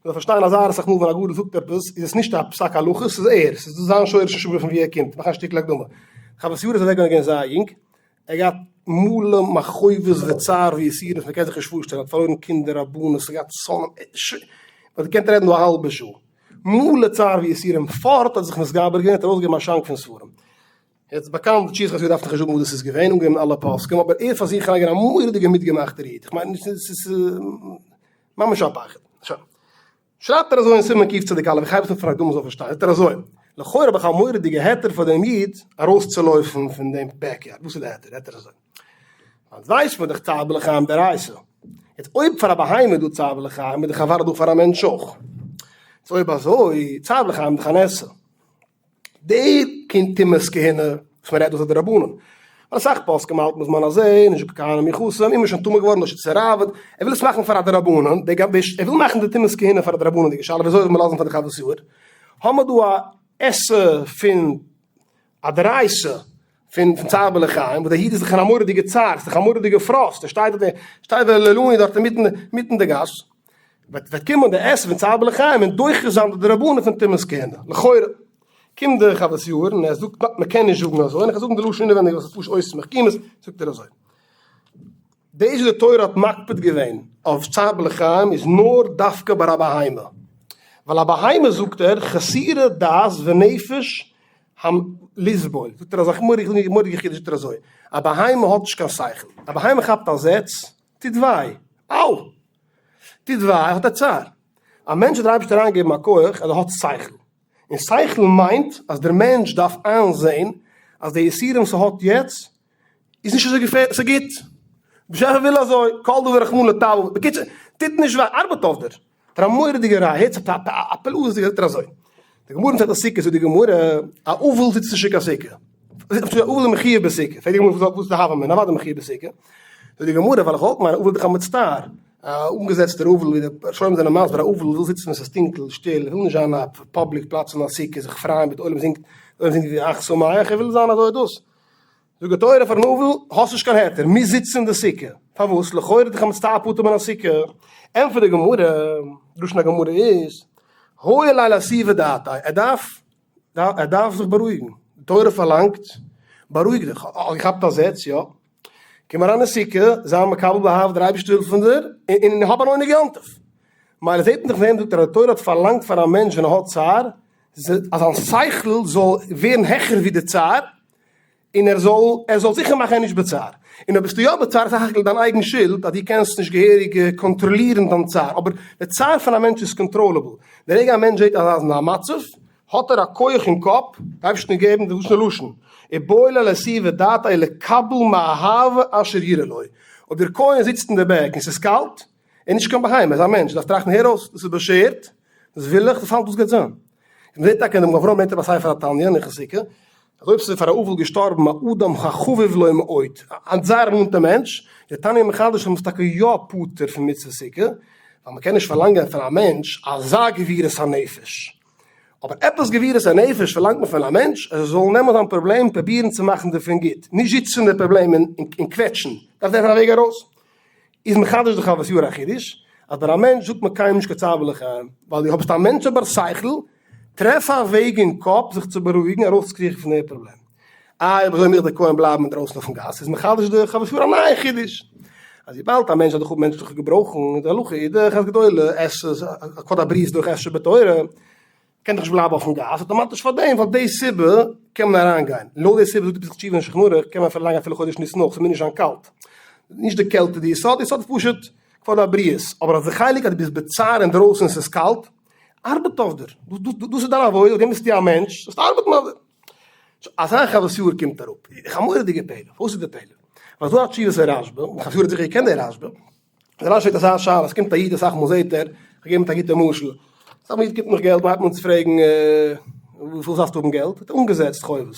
דארף פארשטיין אז זייער אסאך מאל ווען א גדול זאגט עפעס איז עס נישט א פסק הלכה ס'איז ער, ס'איז דאס זיין שורש און שומר פון ווי ער קומט, מאך א שטיקל הקדמה. חוות יאיר איז אוועק געווען זייער יונג, ער האט געהאט מלא מכאובות וצער ויסורים וואס מען קען זיך נישט פארשטעלן, ער האט פארלוירן קינדער, רבנות, ער האט געהאט שונאים, מען האט געקענט רעדן דא א האלבע שעה. מלא צער ויסורים, פארט האט זיך מתגבר געווען האט ארויסגעגעבן א שאנק פון ספרים. יעצט באקאנט די תשובת חז ל דארף איך נישט זאגן וואס דאס איז געווען, אנגעגעבן אלע פוסקים, אבער ער פאר זיך איז געווען א מורא'דיגע מיטגעמאכטער איד, איך מיין ס'איז ממש א פחד. שוין. שרייבט ער אזוי אין סימן קצ א, איך הייב עס אן פון הקדמה זאל פארשטיין, זאגט ער אזוי, לכאורה האב איך א מורא'דיגע היתר פאר דעם איד ארויסצולויפן פון דעם backyard, וואס איז די היתר? היתר אזוי, היינט ווייסט מען דאך צער בעלי חיים דאורייתא, יעצט אויב פאר א בהמה איז דא צער בעלי חיים איז דאך אוודאי דא פאר א מענטש אויך, יעצט אויב אזוי, צער בעלי חיים איז דאך אן עשה. די קינד טומאת כהונה וואס מען רעדט דאס איז דרבנן, ווייל אסאך פוסקים האלטן בזמן הזה נישט כהנים מיוחסים, און מען איז שוין טמא געווארן דורך שיטת הראבד, ער וויל עס מאכן פאר א דרבנן, די גאנ ער וויל מאכן די טומאת כהונה פאר א דרבנן'דיגע שאלה וויאזוי זאל מען לאזן פאר די חוות יאיר, האמער דא א עשה פון א דאורייתא פון צער בעלי חיים, וואס דער איד איז דאך אין א מורא'דיגע צער, ס'איז דאך א מורא'דיגע פראסט, ער שטייט דארט, שטייט ולא לנו דארט אינמיטן אינמיטן די גאס, וועט וועט קומען די עשה פון צער בעלי חיים און דוחה זיין די דרבנן פון טומאת כהונה, לכאורה. קומט דער חוות יאיר און ער זאגט נאפ מען קען נישט זאגן אזוי, און איך וועל זאגן די לשון אינעווענדיג וואס איז פשוט אויס מחכימות, זאגט ער אזוי. דאס וואס די תורה האט מקפיד געווען אויף צער בעלי חיים איז נאר דווקא ביי א בהמה, ווייל א בהמה זאגט ער חסורי דעת ונפש הם לסבול, זאגט ער אזא מורא'דיגע חידוש זאגט ער אזוי, א בהמה האט נישט קיין שכל, א בהמה כאפט א זעץ, טוט וויי, אאו! טוט וויי, האט ער צער. א מענטש האט דער אייבערשטער אריינגעגעבן א כח אז ער האט שכל, און שכל מיינט אז דער מענטש דארף איינזען אז די יסורים וואס ער האט יעצט איז נישט אזוי געפערליך, ס'איז גוט, באשעפער וויל אזוי, כל דבר רחמנא לטב, בקיצור, טוט נישט וויי, ארבעט אויף דיר. פאר א מורא'דיגע ראיה, הערט זיך א פלאות'דיגע זאגט ער אזוי, די גמרא אין מסכת סוכה זאגט די גמרא, א אבל זיצט נישט אין קיין סוכה, א אבל איז מחויב בסוכה, פרעגט די גמרא וואס איז די הוה אמינא, אוודאי מחויב בסוכה, זאגט די גמרא ווייל איך וואלט מיינען א אבל איז דאך א מצטער, א אנגעזעצטער אבל ווי די ראשונים זענען מסביר א אבל וויל זיצן ווען ס'איז טונקל שטיל, וויל נישט זיין א public פלאץ אין א סוכה זיך פרייען מיט די עולם זינגט, די עולם זינגט ווי אך שמח, ער וויל זיין אזוי דאס. זאגט די תורה פארן אבל, האסט נישט קיין היתר, מוזט זיצן אין די סוכה. פארוואס? לכאורה איז דאך א מצטער פטור מן הסוכה. ענטפערט די גמרא, לשון הגמרא איז, הואיל ליה לאתובי דעתיה, ער דארף, ער דארף זיך בארואיגן. די תורה פארלאנגט, בארואיג דיך. האסט געכאפט א זעץ, יא? קום אריין אין סוכה, זיי מקבל באהבה, דער אייבערשטער וויל פון דיר, און האב אן עונג יום טוב. מילא זעט מען דאך פון דעם, זאגט ער, אז די תורה האט פארלאנגט פאר א מענטש ווען ער האט צער, אז זיין שכל זאל ווערן העכער ווי די צער, און ער זאל ער זאל זיכער מאכן ער איז נישט בצער. און אויב ביסטו יא בצער איז סך הכל דיין אייגן שולד אז דו קענסט נישט געהעריג קאנטראלירן דיין צער, אבער די צער פון א מענטש איז controllable, די רגע א מענטש זעט אז ער איז אין א מצב, האט ער א כח אין קאפ, די אייבערשטער האט געגעבן די לשון לשון, איבעי ליה לאתובי דעתיה לקבל מאהבה אשר יראה לו, אויב דער כהן זיצט אין די back און ס'איז קאלט, ער איז נישט קיין בהמה, ער איז א מענטש, דארף טראכטן הער אויס, דאס איז באשערט, דאס וויל איך, דאס האלט דאס גייט זיין. און מ'זעט טאקע אין דעם אברהם ברענגט ער ביי ספר התניא אין הלכות סוכה, אז אויב ס'איז פאר א אבל געשטארבן א אדם החביב לו מאוד, א זייער נאנטע מענטש, דער תניא מחדש אז מ'איז טאקע יא פטור פון מצוות סוכה, ווייל מ'קען נישט פארלאנגען פון א מענטש אזא גבורת הנפש. אבער עפעס גבורת הנפש פארלאנגט מען פון א מענטש אז ער זאל נעמען זיין פראבלעם און פרובירן צו מאכן דערפון גוט, נישט זיצן אין די פראבלעם און קוועטשן, דארף טרעפן א וועג ארויס. איז מחדש די חוות יאיר א חידוש, אז ביי א מענטש זאגט מען קיינמאל נישט קיין צער בעלי חיים, ווייל דו ביסט א מענטש א בר שכל, טרעף א וועג אין קאפ זיך צו בארואיגן ארויסצוקריכן פון די פראבלעם. איי אויב אזוי מוז דער כהן בלייבן אינדרויסן אויפן גאס, איז מחדש די חוות יאיר א נייע חידוש, אז וויבאלד א מענטש האט דאך אפ מענטשליכע געברויכן, און די הלכה איז דאך אז גדולה עשה כבוד הבריות דורך עשה שבתורה, קען דאך נישט בלייבן אויפן גאס, אטאמאטיש פאר דעם, פאר די סיבה קען מען אריין גיין, לויט די סיבה זאגט די פתח תשובה אין שולחן ערוך קען מען פארלאנגען אפילו חודש ניסן אויך, ס'מוז נישט זיין קאלט, נישט די קעלט איז די יסוד, די יסוד איז פשוט כבוד הבריות, אבער אז די חלק אז דו ביסט בצער אינדרויסן און ס'איז קאלט, ארבעט אויף דיר, דאס איז דיין עבודה, אויף דעם ביסטו א מענטש, זאלסט ארבעטן אויף דיר. אזא חוות יאיר קומט אראפ, איך א מורא'דיגע פלא, וואס איז די פלא? ווייל ס'דא א תשובת הרשב"א, און חוות יאיר האט זיכער געקענט די רשב"א, דער רשב"א פרעגט אזא שאלה, עס קומט א איד אסאך מאל זעט ער, איך געב מיט א גוטע משל, אסאך מאל א איד קומט נאך געלט, מ'הייבט אן צו פרעגן וואס דארפסטו האבן געלט, האט ער אנגעזעצט חובות,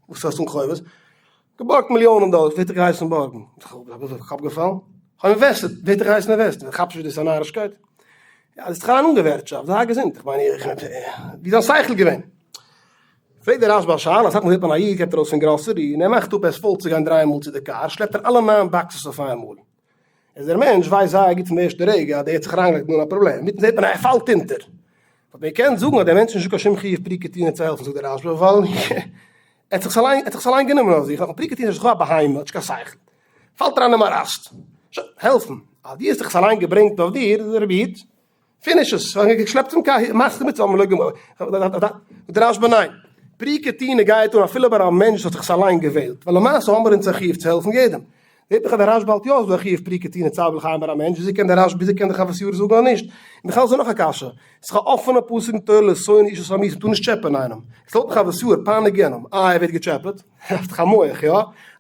וואס הייסט אן חובות? געבארגט מיליאנען דאלער, ווער האט דיך געהייסן בארגן? קאפ געפאלן, כ'האב invested, ווער האט דיך געהייסן invest ן? כאפסט נישט דאס איז א נארישקייט? יא, דאס איז דאך אריין אנגעווערטשאפט, זיי געזונט, איך מיין איך, ווי איז דיין שכל געווען? פרעגט דער רשב"א א שאלה, אסאך מאל זעט מען א איד גייט ארויס פון גראסערי און ער מאכט אפ ער איז פויל צו גיין דריי מאל צו די קאר, שלעפט ער אלע ניין boxes אויף איינמאל. איז דער מענטש ווייסט זייער גוט פון די ערשטע רגע אז דער האט זיך אריינגעלייגט אין א פראבלעם, מיטן זעט מען אז ער פאלט אונטער. וואלט מען געקענט זאגן אז דער מענטש איז נישטא קיין שום חיוב פריקה טולינא צו העלפן זאגט דער רשב"א ווייל ער האט זיך אליין ער האט זיך עס אליין גענומען אויף זיך, נאכן פריקה טולינא איז דאך א בהמה האט נישט קיין שכל, פאלט אריין אין מאראסט. שוין, העלפן. אז דו האסט זיך עס אליין געברענגט אויף דיר, רבי איד. פיניש עס, שלעפט צום קאר, מאכסט מיט צוזאמען לויט גמרא. זאגט דער רשב"א ניין, פריקה טעינה גייט אן אפילו ביי א מענטש וואס האט זיך עס אליין געוועלט, ווייל למעשה האמער אונז א חיוב צו העלפן יעדעם. זעט דאך אז דער רשב"א האלט יא אז ס'דא א חיוב פריקה טעינה צער בעלי חיים ביי א מענטש, וויאזוי קען דער רשב"א וויאזוי קען דער חוות יאיר זאגן אז נישט? און בכלל איז דא נאך א קשיא, ס'איז דאך א אפענע פסוק אין תורה לא תונו איש את עמיתו מ'טאר נישט טשעפען איינעם, איז לויטן חוות יאיר פייניג יענעם, איי ער ווערט געטשעפעט? האסט דאך א מח, יא?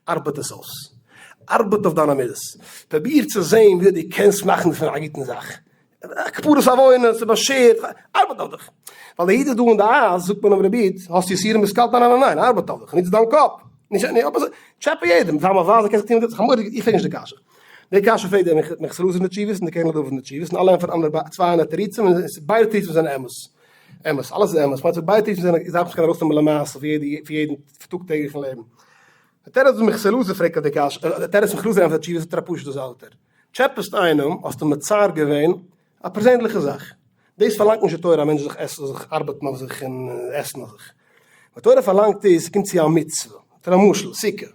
ארבעט עס אויס. ארבעט אויף דיינע מידות. פרוביר צו זען וויאזוי דו קענסט מאכן דערפון א גוטן זאך. כפרת עוונות, ס'איז באשערט, ארבעט אויף דיך. ווייל דער איד איז דא אין די אייז, זאגט מען אים רבי איד, האסט יסורים ביסט קאלט, ניין ניין ניין, ארבעט אויף דיך, נוץ דיין קאפ. נישט נישט אבער טשעפע יעדעם, זיי מיר ווייז, קענסט טון וואס דו ווילסט, איך פרעג נישט די קשיא. די קשיא פרעגט דער מנחת אלעזר אין די תשובות און די קרן לדוד אין די תשובות, און אלע ענטפערן אנדערע 200 תירוצים, און ביידע תירוצים זענען אמת. אמת, אלעס איז אמת, מיינט ביידע תירוצים זענען זאכן וואס קען ארויסנעמען למעשה פון יעדן טאג טעגליכן לעבן. די תירוץ וואס מנחת אלעזר פרעגט אויף די קשיא, די תירוץ מנחת אלעזר ענטפערט תשובות זאגט ער א פשוטע זאך זאגט ער, טשעפעסט איינעם האסטו מצער געווען א פערזענליכע זאך, דאס פארלאנגט נישט די תורה א מענטש זאל זיך עסן זאל זיך ארבעטן אויף זיך און עסן אויף זיך, וואס תורה פארלאנגט איז ס'קומט צו א מצוה, פאר א משל סוכה,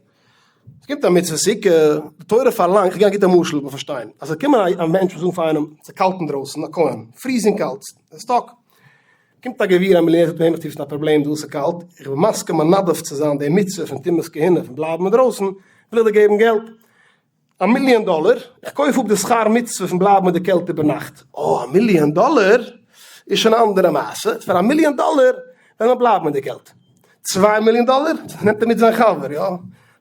ס'קומט א מצוה סוכה, די תורה פארלאנגט, כ'גיב א גוטע משל מ'זאל פארשטיין, אז ס'זאל קומען א מענטש און זאגן פאר איינעם ס'איז קאלט אינדרויסן, א כהן, freezing קאלט, stuck, קומט א גביר א מיליאנער זאגט אים איך טו א פראבלעם דא ס'איז קאלט, איך בין מסכים מנדב צו זיין די מצוה פון טומאת כהונה פון בלייבן אינדרויסן, וויל איך דיר געבן געלט. א מיליאן דאלער, איך קויף אפ די שכר מצוה פון בלייבן מיט די קעלט איבער נאכט. אה, א מיליאן דאלער איז שוין א אנדערע מעשה, פאר א מיליאן דאלער וועל מען בלייבן מיט די קעלט. 2 מיליאן דאלער נעמט ער מיט זיין חבר, יא.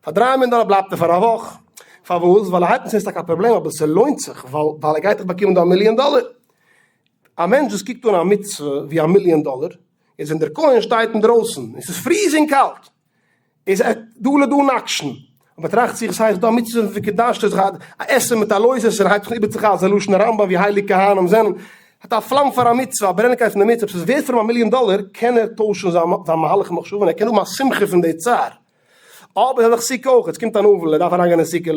פאר 3 מיליאן דאלער בלייבט ער פאר א וואך. פארוואס? ווייל ער הייבט אן ס'איז טאקע א פראבלעם אבער ס'לוינט זיך ווייל ווייל ער גייט דאך באקומען דא א מיליאן דאלער. א מענטש וואס קוקט אן א מצוה ווי א מיליאן דאלער, איז ווען דער כהן שטייט אינדרויסן און ס'איז freezing קאלט, איז ער דא לדא נקשן, און באטראכט זיך עס הייסט דא א מצוה פון וקדשת זיך א עשה מיט א לא תעשה און הייבט זיך אן איבערצוחזר'ן לשון הרמב"ם ווי הייליג כהנים זענען, האט א פלאם פאר א מצוה, א ברענעקייט פון די מצוה, אויב ס'איז ווערט פאר אים א מיליאן דאלער קען ער טוישן זיין מהלך המחשבה און ער קען האבן א שמחה פון די צער. אבער ס'איז דאך סוכה אויך, עס קומט אן אבל, ער דארף אריינגיין אין סוכה,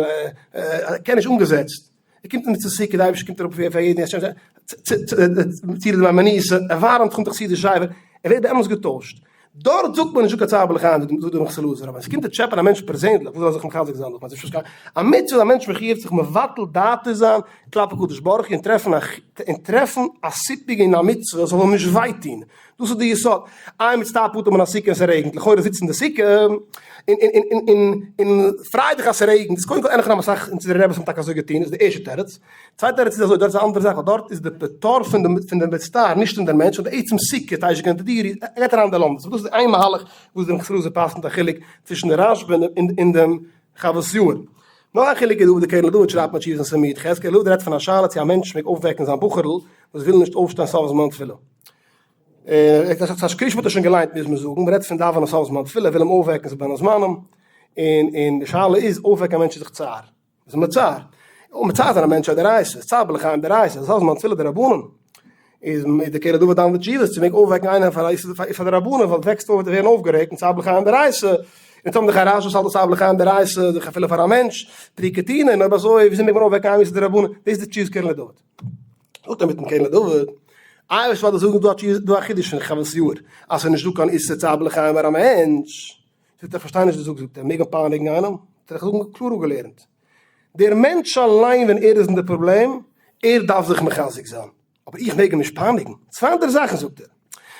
ער קען נישט אנגעזעצט. ער קומט נישט צו סוכה, די אייבערשטער קומט אראפ פאר יעדן, צו די מניסה, ער ווארעמט זיך אן די חסידישע שייבער, ער ווערט באמת געטוישט. דארט זאגט מען נישט דא קיין צער בעלי חיים, זאגט דער מנחת אלעזר, אבער ווען עס קומט צו טשעפען א מענטש פערזענליך, וואס זאל ער זיך מחזק זיין דארט? א מצוה איז א מענטש מחויב זיך מבטל דעתו זיין כלפי קדוש ברוך הוא און טרעפן א און טרעפן א סיפוק אין א מצוה וואס זאל אים נישט וויי טון, דאס איז די יסוד. איי מצטער פטור מן הסוכה און ס'רעגנט, לכאורה זיץ אין די סוכה און און און און פריי דיך אז ס'רעגנט, איז קודם כל אין הכי נמי אסאך אונזערע רעבעס האבן טאקע אזוי געטון, איז די ערשטע תירוץ. צווייטע תירוץ איז אזוי, דארט איז א אנדערע זאך, ווייל דארט איז די פטור פון די פון די מצטער נישט אין דער מענטש, נאר די עצם סוכה טייטש געווען די דיר, ער גייט אריין אין די לומדות. דאס איז איין מהלך וואס דער מנחת אלעזר פסק'נט א חילוק צווישן די רשב"א און דעם חוות יאיר. נאך א חילוק איז דא וואס די קרן לדוד שרייבט אין תשובות אין סימן י"ח, קרן לדוד רעדט פון א שאלה צו א מענטש מעג אויפוועקן זיין בחור'ל וואס וויל נישט אויפשטיין סוף זמן תפילה. קריאת שמע האט ער שוין געליינט מוז מען זאגן, מ'רעדט פון דאווענען סוף זמן תפילה, וויל אים אויפוועקן ס'איז בין הזמנים, און און די שאלה איז אויפוועקן א מענטש איז דאך צער, איז מצער, און מצער זיין א מענטש איז א דאורייתא, איז צער בעלי חיים דאורייתא, סוף זמן תפילה דרבנן, איז די קרן לדוד דן בתשובות צו מעג אויפוועקן איינעם פאר א פאר די רבנן ווייל וועקסט אויף וועט ער ווערן אויפגערעגט און צער בעלי חיים דאורייתא, און טאמער די חרש וואס האלט אז צער בעלי חיים דאורייתא איז דאך אפילו פאר א מענטש, פריקה טעינה, און אויב אזוי וויאזוי מעג מען אויפוועקן איינעם איז דרבנן, דאס איז די תשובות קרן לדוד. זאגט ער מיטן קרן לדוד, איי וואס וועל איך זאגן דא א דא א חידוש פון חוות יאיר אז ס'איז נישט דא קיין איסור צער בעלי חיים ביי א מענטש, זאגט ער כ'פארשטיי נישט די זאגסט, זאגט ער מעג מען פייניגן איינעם? זאגט ער איך האב קלאר אפגעלערנט, דער מענטש אליין ווען ער איז אין די פראבלעם, ער דארף זיך מחזק זיין, אבער איך מעג אים נישט פייניגן, צוויי אנדערע זאכן זאגט ער.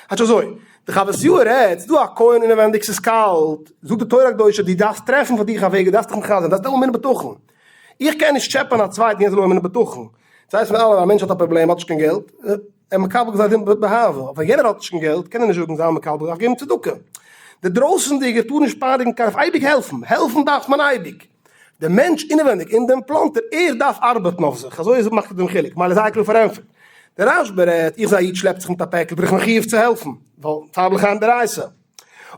כאטש אזוי, די חוות יאיר רעדט, ס'דא א כהן אינעווענדיג ס'איז קאלט, זאגט די תורה הקדושה דו דארפסט טרעפן פאר דיך א וועג, דו דארפסט דיך מחזק זיין, דארפסט האבן אמונה בטחון, איך קען נישט טשעפען א צווייטן יענער זאל האבן אמונה בטחון, דאס הייסט פון אלעם א מענטש האט א פראבלעם האט נישט קיין געלט, ער מקבל גזר דין באהבה, אבער יענער האט נישט קיין געלט קען ער נישט זאגן זיי מקבל דארף געבן צדקה, דער דרויסענדיגער טאר נישט פייניגן קיינעם, דארף אייביג העלפן, העלפן דארף מען אייביג, דער מענטש אינעווענדיג אין דעם פלאנטער ער דארף ארבעטן אויף זיך, אזוי איז מאכט ער דעם חילוק, מילא זייער קלאר פארענטפערט. דער רשב"א רעדט, איך זע א איד שלעפט זיך מיט א פעקל בין איך מחויב צו העלפן, ווייל צער בעלי חיים דאורייתא.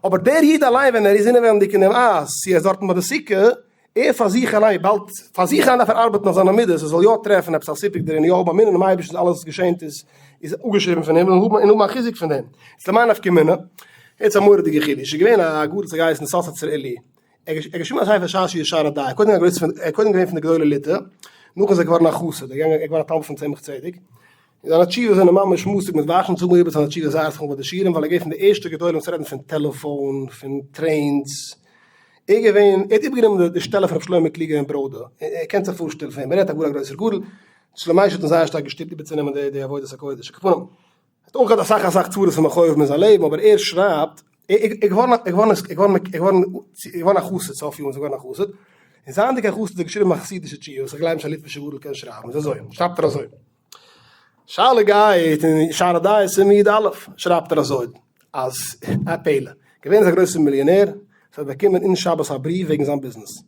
אבער דער איד אליין ווען ער איז אינעווענדיג אין דעם אייז, צו ער איז דארטן ביי די סוכה, ער פאר זיך אליין, וויבאלד פאר זיך אליין דארף ער ארבעטן אויף זיינע מידות, ער זאל יא טרעפן עפעס א סיפוק דערין, יא האבן אמונה אינעם אייבערשטן אז אלעס וואס געשענט איז איז אפגעשריבן פון הימל, און האבן א חיזוק פון דעם. איז למאי נפקא מינה? יעצט א מורא'דיגע חידוש, איז געווען א גדול ס'האט געהייסן סאסאצער עלי, ער האט געשריבן א ספר שעשועי שער הדעה, קודם געווען א קודם געווען פון די גדולי ליטא, נאכדעם איז ער געווארן א חסיד, ער איז געווארן א תלמיד פון צמח צדק, און זיינע תשובות זענען ממש מתוק מדבש, אונז זאגן איבער זיינע תשובות זייער אסאך מאל ביי די שיעורים, ווייל ער איז געווען פון די ערשטע גדולים וואס רעדן פון טעלעפאון, פון trains, ער איז געווען, ער האט איבערגענומען די שטעלע פון רבי שלמה קלוגער אין בראדע, איר קענט זיך פארשטעלן פון וועם מען רעדט, א גאר א גרויסער גדול. שלום אש האט אים זייער שטארק געשטופט איבערצונעמען די די עבודת הקודש. על כל פנים, ער האט אויך געהאט אסאך אסאך צרות און מכאובים אין זיין לעבן, אבער ער שרייבט, ער איז געווארן ער געווארן ער געווארן ער געווארן געווארן א חסיד, סוף יארן איז ער געווארן א חסיד, און זייענדיג א חסיד האט ער געשריבן א חסידישע תשובה וואס איך גלייב נישט א ליטווישע גדול קען שרייבן, איז אזוי, שרייבט ער אזוי. שאלה גייט אין שערי דעת סימן י א, שרייבט ער אזוי, אז א פלא, געווען איז א גרויסער מיליאנער, וואס האט באקומען אין שבת א בריוו וועגן זיין ביזנעס,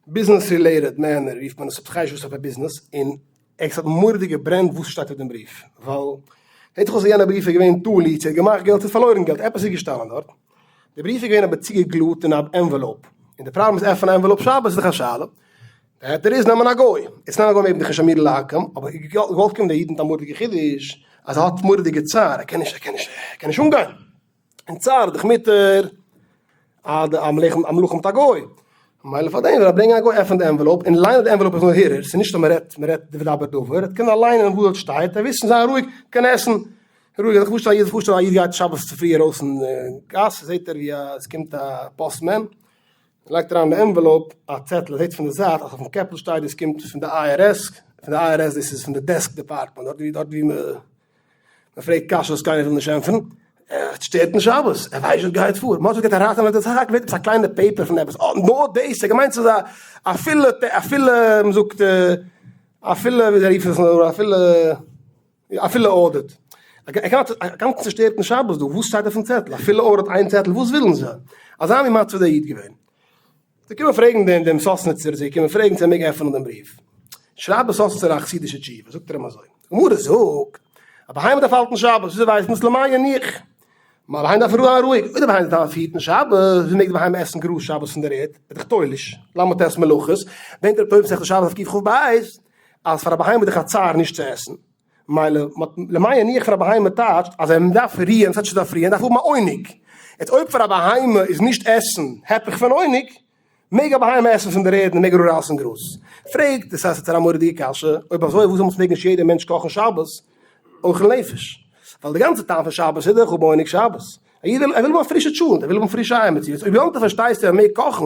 business related manner רופט מען עס, כ'ווייס נישט וואס אויף א ביזנעס, און עס האט מורא'דיג געברענט וואס שטייט אויף דעם בריוו, ווייל זעט זיך אויס אז יענע בריוו איז געווען תלוי צו ער האט געמאכט געלט צו פארלוירן געלט, עפעס איז געשטאנען דארט, די בריוו איז געווען אבער צוגעגלוט אין א envelope, און די פראבלעם איז עפענען א envelope שבת איז דאך א שאלה, די היתר איז נעמען א גוי, יעצט נעמען א גוי מעג מען דאך נישט אמירה לעכו"ם, אבער געוואלט קומען דער איד מיט א מורא'דיגע חידוש אז ער האט מורא'דיגע צער, ער קען נישט ער קען נישט ער קען נישט אנגיין, און צער איז דאך מותר א א מלאכה מיט א גוי, ממילא פאר דעם ווען ער ברענגען א גוי עפענט די envelope און ליינען די envelope איז נאר הרהור, ס'איז נישט אז מען רעדט מען רעדט דבר דבר, ער קען ליינען וואס דארט שטייט, ער וויסן זיין רואיג, קען עסן רואיג, זיך פארשטעלן א איד זיך פארשטעלן א איד גייט שבת צופרי ארויס אין גאס זעט ער ווי עס קומט א postman, לייגט אריין אין די envelope א צעטל, ער זעט פון די זייט אז אויפן קעפל שטייט דאס קומט פון די IRS, פון די IRS דאס איז פון די desk department, דארט ווי דארט ווי מען פרעגט קשיות וואס קיינער וויל נישט ענטפערן, ער שטערט אין שבת, ער ווייסט וואס גייט פאר, מען האט געהאט א ראטה מיט סך הכל עפעס א קליינע paper פון עפעס, אה נאר דאס, ער האט געמיינט ס'איז א אפילו אפילו מען זאגט אפילו ווי זיי רופן עס נאר אפילו. אפילו audit. ער קען א גאנצן צושטערטן שבת דא, וואס שטייט אויפן צעטל? אפילו audit איין צעטל, וואס ווילן זיי? אזא מין מצב איז דער איד געווען. זיי קומען פרעגן דעם דעם סאסניצער, זיי קומען פרעגן צו ער מעג עפענען דעם בריוו. שרייבט דער סאסניצער א חסידישע תשובה, זאגט ער אים אזוי, די גמרא זאגט, א בהמה דארף האלטן שבת, וויאזוי ווייסט מען עס? למען ינוח. מה בהמה דארף זיין רואיג, אויב די בהמה דארף היטן שבת, ווי מעג די בהמה עסן גראז שבת פון דער ערד? איז דאך תולש, ל"ט מלאכות, ברענגט רבי טוביה מסכת שבת אויף קכ"ב, אז פאר א בהמה איז דאך א צער נישט צו עסן, מילא למען ינוח פאר א בהמה טייטשט אז ער דארף רוען, ס'הייסט נישט דארף רוען, ער דארף האבן א עונג, יעצט אויב פאר א בהמה איז נישט עסן הפך פון עונג, מעג א בהמה עסן פון דער ערד און מעג אראפרייסן גראז? פרעגט די סאסובער א מורא'דיגע קשיא, אויב אזוי וואס זאל מעג נישט יעדער מענטש קאכן שבת אוכל נפש? ווייל די גאנצע טעם פון שבת איז דאך האבן עונג שבת, א איד וויל ער וויל האבן א פרישע טשולענט, ער וויל האבן פרישע אייער מיט זיך, אויב יום טוב פארשטייסטו ער מעג קאכן,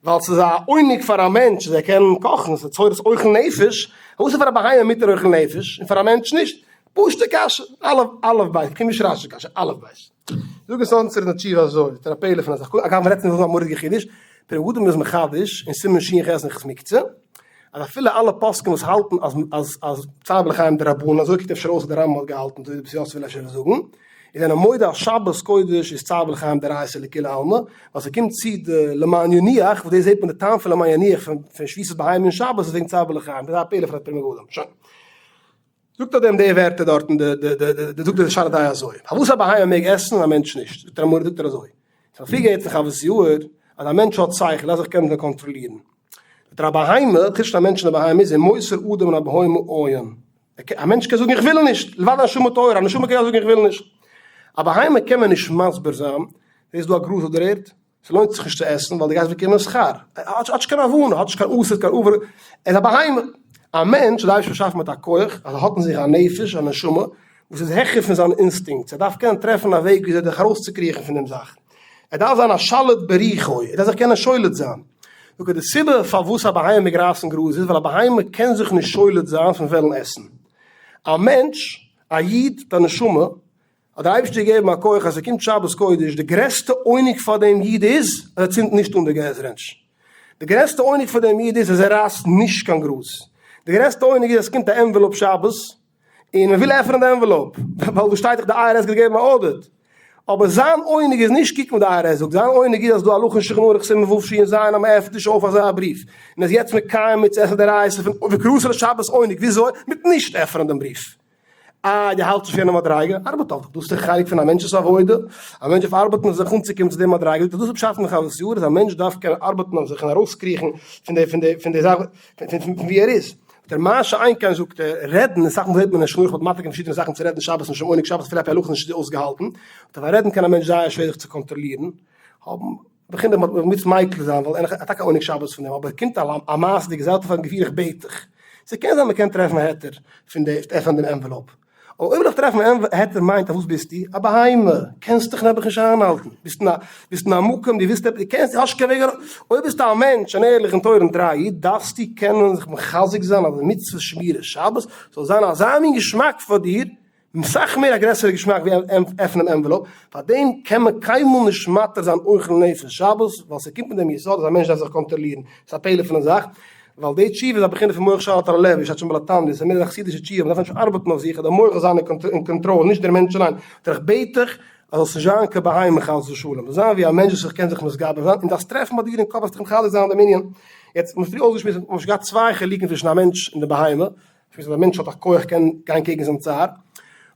ווייל ס'איז א עונג פאר א מענטש אז ער קען קאכן, ס'איז צורת אוכל נפש, פארוואס איז פאר א בהמה מותר אוכל נפש און פאר א מענטש נישט? פשוט'ע קשיא, אלף אלף בית, כ'קען נישט רש"י קשיא, אלף בית. זאג עס אונז אין תשובה אזוי, דער פלא פון א זאך, אגב מ'רעדט פון א מורא'דיגע חידוש, פרי מגדים איז מחדש אין סימן ש"ח אין הלכות מוקצה, אז אפילו אלע פוסקים וואס האלטן אז אז אז צער בעלי חיים דרבנן, אזוי קוקט אפשר אויס אז דער רמב"ם האט געהאלטן, אזוי ווי בית יוסף וויל אפשר זאגן, און זענען מודה אז שבת קודש איז צער בעלי חיים דאורייתא לכולי עלמא, ווייל ס'קומט צו די למען ינוח, וואס דאס זעט מען די טעם פון למען ינוח פון שביתת בהמה אין שבת איז וועגן צער בעלי חיים, דאס איז א פלא פון א פרי מגדים. שוין. זאגט אויף דעם די ווערטער דארטן די די די די זאגט די שערי דעה אזוי, פארוואס א בהמה מעג עסן און א מענטש נישט, זאגט ער זאגט ער אזוי, ס'האט פריער געהערט פון חוות יאיר אז א מענטש האט שכל דארף זיך קענען קאנטראלירן, זאגט ער א בהמה, חוץ פון א מענטש און א בהמה איז אין מוסר אדם און א בהמה עיין, א מענטש קען זאגן איך וויל נישט, לבד הנשמה טהורה, א נשמה קען יא זאגן איך וויל נישט, א בהמה קען מען נישט מסביר זיין, זעסט דא א גראז אויף דער ערד? ס'לוינט זיך נישט צו עסן ווייל דו גייסט באקומען שכר. ער האט נישט קיין הבנה, האט נישט קיין עתיד, קיין עבר, ער איז א בהמה. א מענטש האט די אייבערשטער באשאפן מיט א כח אז ער האט אין זיך א נפש, א נשמה, וואס איז העכער פון זיין אינסטינקט, ער דארף קענען טרעפן א וועג וויאזוי זיך ארויסצוקריכן פון דעם זאך. ער דארף זיין א שליט ברוחו, ער דארף זיך קענען שולט זיין. זאגט ער, די סיבה פארוואס א בהמה מעג רייסן גראז איז ווייל א בהמה קען זיך נישט שולט זיין פון וועלן עסן. א מענטש, א איד מיט א נשמה, האט דער אייבערשטער געגעבן א כח אז ס'קומט שבת קודש, די גרעסטע עונג פאר דעם איד איז אז ער צינדט נישט אן די געז רענטש, די גרעסטע עונג פאר דעם איד איז אז ער רייסט נישט קיין גראז, די גרעסטע עונג איז אז ס'קומט א envelope שבת און מען וויל עפענען די envelope, ווייל דא שטייט דאך די IRS גייט געבן א audit, אבער זיין עונג איז נישט קוקן וואס די IRS זאגט, זיין עונג איז אז ס'דא הלכה אין שולחן ערוך סימן ו' ש"ז אז מען עפנט נישט אויף אזא בריוו, און איז יעצט מקיים מצות עשה דאורייתא פון וקראת לשבת עונג, וויאזוי? מיט נישט עפענען דעם בריוו. אה, דו האלטסט נישט פון יענע מדריגה? ארבעט אויף דיך, דאס איז דער חלק פון א מענטש'ס עבודה, א מענטש דארף ארבעטן אויף זיך אנצוקומען צו די מדריגה, דאס איז פשט פון חוות יאיר, אז א מענטש דארף קענען ארבעטן אויף זיך און ארויסקריכן פון די פון די פון די זאך פון וואו ער איז. דער מה שאין כן זאגט ער, רעדן, אסאך מאל זעט מען אין שולחן ערוך מ'האט מתיר געווען פארשידענע זאכן צו רעדן שבת און שוין עונג שבת אפילו על פי הלכה איז נישט אויסגעהאלטן, אבער רעדן קען א מענטש זייער שווער זיך צו קאנטראלירן, האבן בחינוך מען מוז מיקל זיין ווייל ער האט טאקע עונג שבת פון דעם אבער קומט א מעשה'דיגע זעלטענע פארן געפיל איך בעט דיך ס'קען זיין מ'קען טרעפן א היתר פון די עפענען דעם envelope. אבער אויב וויל איך טרעפן א היתר מיינט אז וואס ביסטו? א בהמה, קענסט דיך נעבעך נישט איינהאלטן, ביסט אין א ביסט אין א מקום דו ווילסט עפעס דו קענסט האסט נישט קיין וועג ארויס, אויב ביסטו א מענטש אן ערליכן תורה און טרייע איד דארפסטו קענען זיך מחזק זיין אז די מצוות שמירת שבת זאל זיין אזא מין געשמאק פאר דיר, סאך מער א גרעסערע געשמאק ווי עפענען envelope, פאר דעם קען מען קיינמאל נישט מתיר זיין אוכל נפש שבת, ווייל ס'קומט מיט דעם יסוד אז א מענטש דארף זיך קאנטראלירן, ס'איז א פלא פון א זאך, ווייל די תשובה איז א בחינה פון מח שליט על הלב, ווי שטייט שוין בעל התניא, ס'איז מער א חסידישע תשובה, מ'דארף נישט ארבעטן אויף זיך אז דער מח זאל זיין אין קאנטראל, נישט דער מענטש אליין, דער איך בעט דיך אז זאלסט נישט זיין כבהמה חס ושלום, זאלסט זיין ווי א מענטש וואס זיך קען זיך מתגבר זיין, און דארפסט טרעפן ביי דיר אין קאפ אז דיך מחזק זיין דעם ענין. יעצט, מ'האט פריער אויסגעשמועסט, מ'האט שוין געהאט צוויי חילוקים צווישן א מענטש און די בהמה, שמועס אז א מענטש האט א כח קען גיין קעגן זיין צער,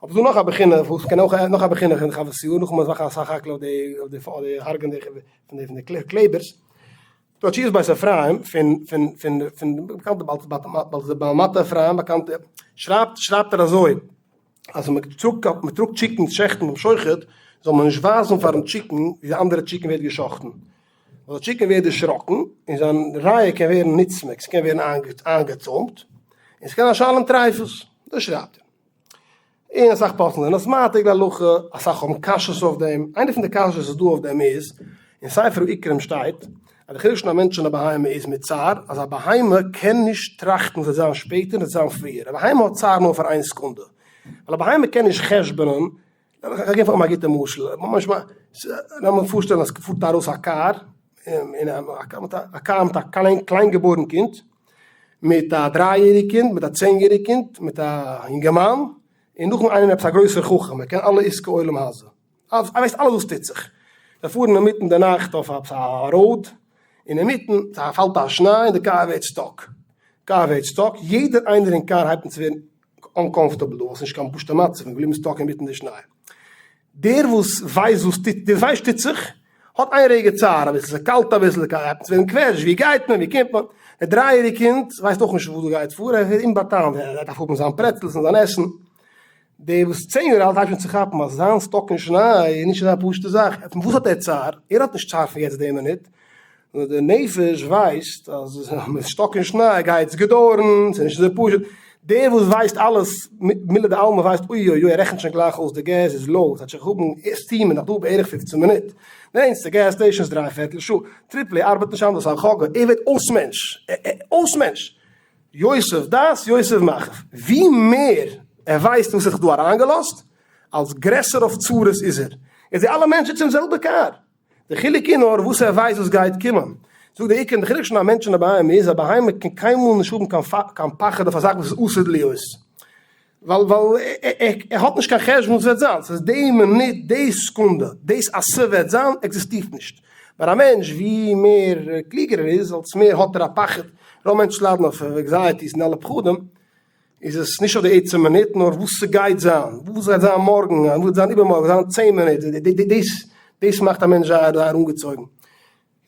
אבער ס'דא נאך א בחינה וואס מ'קען אויך נאך א בחינה פון חוות יאיר נאכן מאכן א סך הכל אויף די אויף די הרג'ען די פון די פון די קלעבערס, דא א תשובת בית אפרים פון פון פון פון באקאנטע בעל בעל מטה אפרים באקאנטע שרייבט שרייבט ער אזוי אז ווען מ'טראגט מ'טראגט טשיקנס שעכטן ביים שוחט זאל מען נישט ווייזן פארן טשיקן ווי די אנדערע טשיקן ווערט געשאכטן, ווייל די טשיקן ווערט דערשראקן און זיין ראיה קען ווערן נצמק, ס'קען ווערן איינגעצוימט, און ס'קען זיין שאלם טרייפות, דאס שרייבט ער. און אסאך פוסקים זענען עס מעתיק להלכה, אסאך האבן קשיות אויף דעם, איינע פון די קשיות וואס איז דא אויף דעם איז, אין ספר העיקרים שטייט, אז די חילוק צווישן א מענטש און א בהמה איז מיט צער, אז א בהמה קען נישט טראכטן וואס וועט זיין שפעטער און וואס וועט זיין פריער, א בהמה האט צער נאר פאר איין סעקונדע, ווייל א בהמה קען נישט חשבונ'ען איך געב פאר א גוטע משל, ממש לאמיר פארשטעלן אז ס'פארט ארויס א קאר, א קאר מיט א קליין געבוירן קינד, מיט א דריי יעריג קינד, מיט א צען יעריג קינד, מיט א אינגערמאן, און נאכדעם איינער עפעס א גרויסער חכם, ער קען אלע עסקי עולם הזה, ער ווייסט אלעס וואס טוט זיך, זיי פארן אינמיטן די נאכט אויף עפעס א road, און אינמיטן פאלט א שניי און די קאר ווערט stuck, קאר ווערט stuck, יעדער איינער אין קאר הייבט אן צו ווערן uncomfortable דא, ס'איז נישט קיין פשוטע מצב, מ'איז געבליבן stuck אינמיטן די שניי. דער וואס ווייסט וואס טוט, דער ווייסט טוט זיך, האט איין רגע צער אביסל, ס'איז קאלט אביסל, עפעס ווערן קוועטש, ווי גייט מען, ווי קומט מען, דער דריי יעריג קינד ווייסט אויך נישט וואס דא גייט פאר, ער איז אומבאטאמט, ער דארף האבן זיין pretzels און זיין עסן. דער וואס איז צען יאר אלט הייבט שוין צו כאפן אז זיין stuck אין שניי איז נישט אזא פשוטע זאך, פון וואס האט ער צער? ער האט נישט צער פון יעצט די מינוט, נאר די נפש ווייסט אז מען איז stuck אין שניי גייט עס געדויערן, ס'איז נישט אזוי פשוט, דער וואס ווייסט אלעס מילי דעלמא ווייסט אוי אוי אוי ער רעכנט שוין גלייך אויס די געז איז low, ס'הייסט שוין האבן steam איז נאך דא בערך פופצן מינוט, די נענסטע gas station איז דריי פערטל שעה, Triple A ארבעט נישט אנדערש א חגא, ער ווערט אויס מענטש, אויס מענטש, יוסיף דעת יוסיף מכאוב, ווי מער ער ווייסט וואס ער האט זיך דא אריינגעלאזט, אלס גרעסער אויף צרות איז ער, איז די אלע מענטשן צום זעלבע קאר, די חילוק איז נאר וואס ער ווייסט וואס גייט קומען. זאגט די עיקר, די חילוק צווישן א מענטש און א בהמה איז, א בהמה קען קיינמאל נישט האבן קיין פחד אויף א זאך וואס איז עתיד להיות. ווייל ווייל ער האט נישט קיין חשבון וואס וועט זיין. ס'איז די מינוט, די סעקונדע, דאס אז ס'וועט זיין עקזיסטירט נישט. ביי א מענטש, ווי מער קלוגער ער איז, אלס מער האט ער א פחד. רוב מענטשן ליידן אויף anxieties און אלע פחדים. איז עס נישט אויף די עצם מינוט, נאר וואס ס'גייט זיין, וואס גייט זיין מארגן, וואס גייט זיין איבערמארגן, וואס גייט זיין צען מינוט, דאס דאס מאכט א מענטש זייער זייער אנגעצויגן.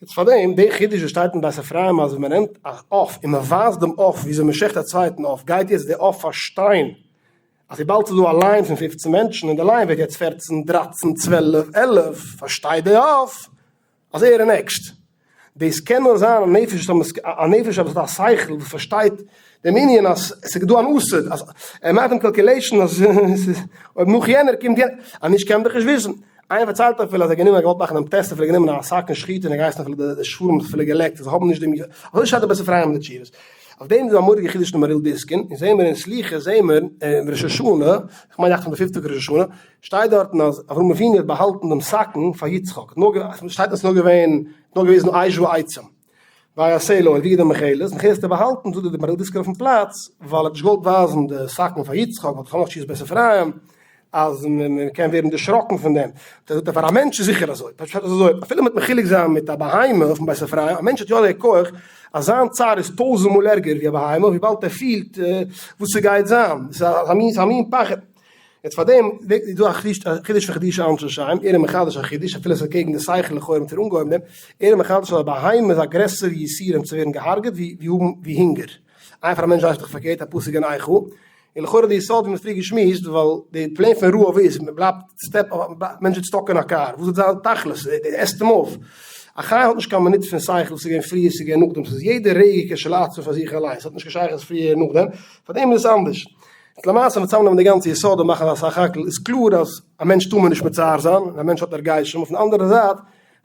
יעצט פאר דעם, די חידוש וואס שטייט אין בית אפרים אז ווען מען נעמט א עוף און מען ווייזט דעם עוף וויאזוי מען שעכט א צווייטן עוף, גייט יעצט די עוף פארשטיין אז וויבאלד ס'איז דא א line פון פופצן מענטשן און די line ווערט יעצט פערצן, דרייצן, צוועלף, עלף, פארשטייט די עוף אז ער איז next. דאס קען נאר זיין א נפש א נפש וואס האט א שכל וואס פארשטייט דעם ענין אז עס איז דא אן עתיד אז ער מאכט דעם calculation אז אויב נאך יענער קומט יענער אז נישט קען מען דאך נישט וויסן. איינער פארציילט אפילו אז ער האט גענומען געוואלט מאכן דעם טעסט אפילו גענומען א סכין שחיטה און ער געהייסן אפילו די שוורים האט אפילו געלעקט אז זיי האבן נישט דעם אזוי שטייט אין בית אפרים אין די תשובות. אויף דעם איז דא א מורא'דיגע חידוש אין מהרי"ל דיסקין און זעהן מיר אין סליחות זעהן מיר אין ראש השנה איך מיין דאכט זיך די פיפטע ראש השנה שטייט דארטן אז אברהם אבינו האט באהאלטן דעם סכין פאר יצחק, נאר שטייט אז ס'איז נאר געווען, נאר געוועזן אש ועצים, ויעשה לו, ווי די מכלת, מכלת האט ער באהאלטן, זאגט דער מהרי"ל דיסקין אויפן פלאץ, ווייל ער האט נישט געוואלט ווייזן די סכין פאר יצחק, ווייל דאס האט נאך תשובת בית אפרים, אז מען קען ווערן דערשראקן פון דעם, זאגט ער פאר א מענטש איז זיכער אזוי, פשט איז אזוי, אפילו מ'וועט מחולק זיין מיט א בהמה אויפן בית אפרים, א מענטש האט יא די כח אז זיין צער איז טויזנט מאל ערגער ווי א בהמה, וויבאלד ער פילט וואס ס'גייט זיין, ס'איז א מין פחד. יעצט פאר דעם איז דא א חידוש פון חידושי אנשי שם, ער איז מחדש א חידוש אפילו עס איז קעגן די שכל לכאורה מ'האט אנגעהויבן דעם, ער איז מחדש אז א בהמה איז א גרעסערע יסורים צו ווערן געהארגעט ווי האבן ווי הונגער, איי פאר א מענטש ווייסט דאך פארקערט א פסוק אין איכה, און לכאורה די יסוד ווי מ'האט פריער געשמועסט ווייל די פלען פון רעב איז מ'בלייבט סטעפ מענטש ווערט stuck אין א קאר וואס וועט זיין תכלית די עסט אים אויף, א חיה האט נישט קיין מינוט פון שכל וואס איז געווען פריער ס'איז געווען נאכדעם ס'איז יעדע רגע כשלעצמו פאר זיך אליין ס'האט נישט קיין שייכות פריער נאכדעם, פאר דעם איז עס אנדערש. למעשה מיט צוזאמנעמען די גאנצע יסוד און מאכן א סך הכל איז קלאר אז א מענטש טאר מען נישט מצער זיין, און א מענטש האט הרגשים, אויפן אנדערע זייט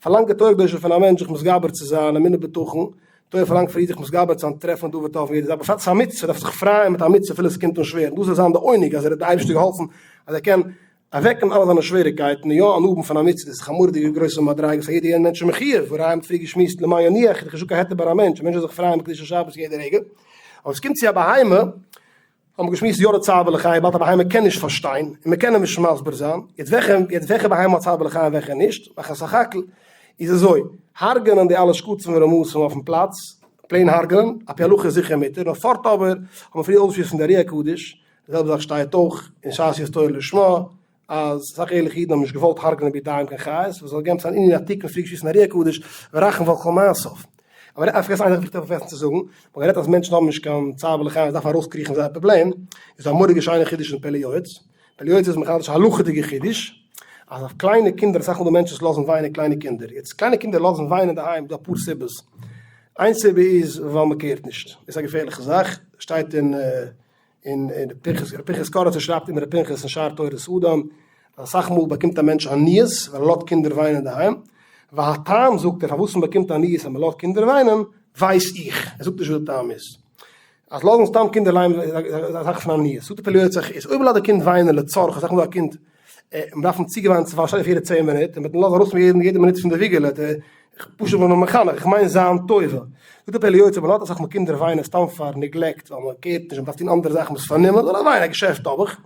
פארלאנגט די תורה הקדושה פון א מענטש זיך מתגבר צו זיין, אמונה בטחון, תורה פארלאנגט פון איד זיך מתגבר צו זיין טרעפן דבר טוב אין יעדע זאך, בפרט ס'איז א מצוה, דארף זיך פרייען מיט א מצוה אפילו ס'קומט אן שווער, און דאס זאל זיין די עונג אז ער האט די אייבערשטער געהאלפן אז ער קען אוועקנעמען אלע זיינע שוועריקייטן און יא הנאה האבן פון א מצוה, דאס איז דאך א מורא'דיגע גרויסע מדריגה וואס א יעדער מענטש איז מחיוב, והראיה מ'האט פריער געשמועסט למען ינוח, איז דאך נישטא קיין היתר ביי א מענטש, א מענטש זאל זיך פרייען מיט קדושת שבת יעדע רגע, אבער ס'קומט צו א בהמה, האבן מיר געשמועסט יא די צער בעלי חיים וויבאלד א בהמה קען נישט פארשטיין און מען קען אים נישט מסביר זיין, יעצט וועלכע יעצט וועלכע בהמה האט צער בעלי חיים וועלכע נישט, מאכן א סך הכל איז אזוי, הרג'נען די אלע שקצים ורמשים אויפן פלאץ, plain הרג'נען, על פי הלכה איז זיכער מותר, נאר פארט אבער האט מען פריער אויסגעשמועסט פון די ארי הקדוש, די זעלבע זאך שטייט אויך אין שעשיות תורה לשמה, אז אסאך ערליכע אידן האבן נישט געוואלט הרג'נען בידיים קיין חיות, וואס זאל געבן צו אן ענין התיקון פריער געשמועסט אין ארי הקדוש, ורחם ועל כל מעשיו. אבער איך פארגעס איין זאך וואס איך האב פארגעסן צו זאגן, מ'האט גערעדט אז מענטשן האבן נישט קיין צער בעלי חיים זיי דארפן ארויסקריכן זייער פראבלעם, איז דא א מורא'דיגע שיינע חידוש אין פלא יועץ, פלא יועץ איז מחדש א הלכה'דיגע חידוש, אז אויף קליינע קינדער, אסאך מאל דא מענטשן וואס לאזן וויינען קליינע קינדער, יעצט קליינע קינדער לאזן וויינען אינדערהיים איז דא אפאר סיבות, איין סיבה איז ווייל מ'קערט נישט, דאס איז א געפערליכע זאך, שטייט אין און ר' פנחס קאריצער שרייבט אין ר' פנחס אין שער תורת אדם אז אסאך מאל באקומט א מענטש עניות ווייל ער לאזט קינדער וויינען אינדערהיים, והטעם זאגט ער פארוואס מען באקומט עניות אז מען לאזט קינדער וויינען ווייס איך, ער זאגט נישט וואס די טעם איז, אז לאזן סתם קינדער וויינען איז א זאך פון עניות, זאגט די פלא יועץ איז אויב מ'לאזט די קינד וויינען לצורך, אסאך מאל א קינד מען דארף אים צוגעוויינען צו פארשטיין אויף יעדע צען מינוט, און מ'וועט אים לאזן ארויס פון יעדע מינוט פון די וויגעלע, איך פשוט בין מחנך, איך מיין זיין טובה. זאגט דער פלא יועץ, אויב מ'לאזט אסאך מאל קינדער וויינען סתם פאר neglect, ווייל מען קערט נישט, מען דארף טון אנדערע זאכן, מ'איז פארנומען, זאל ער וויינען, א געשעפט האב איך.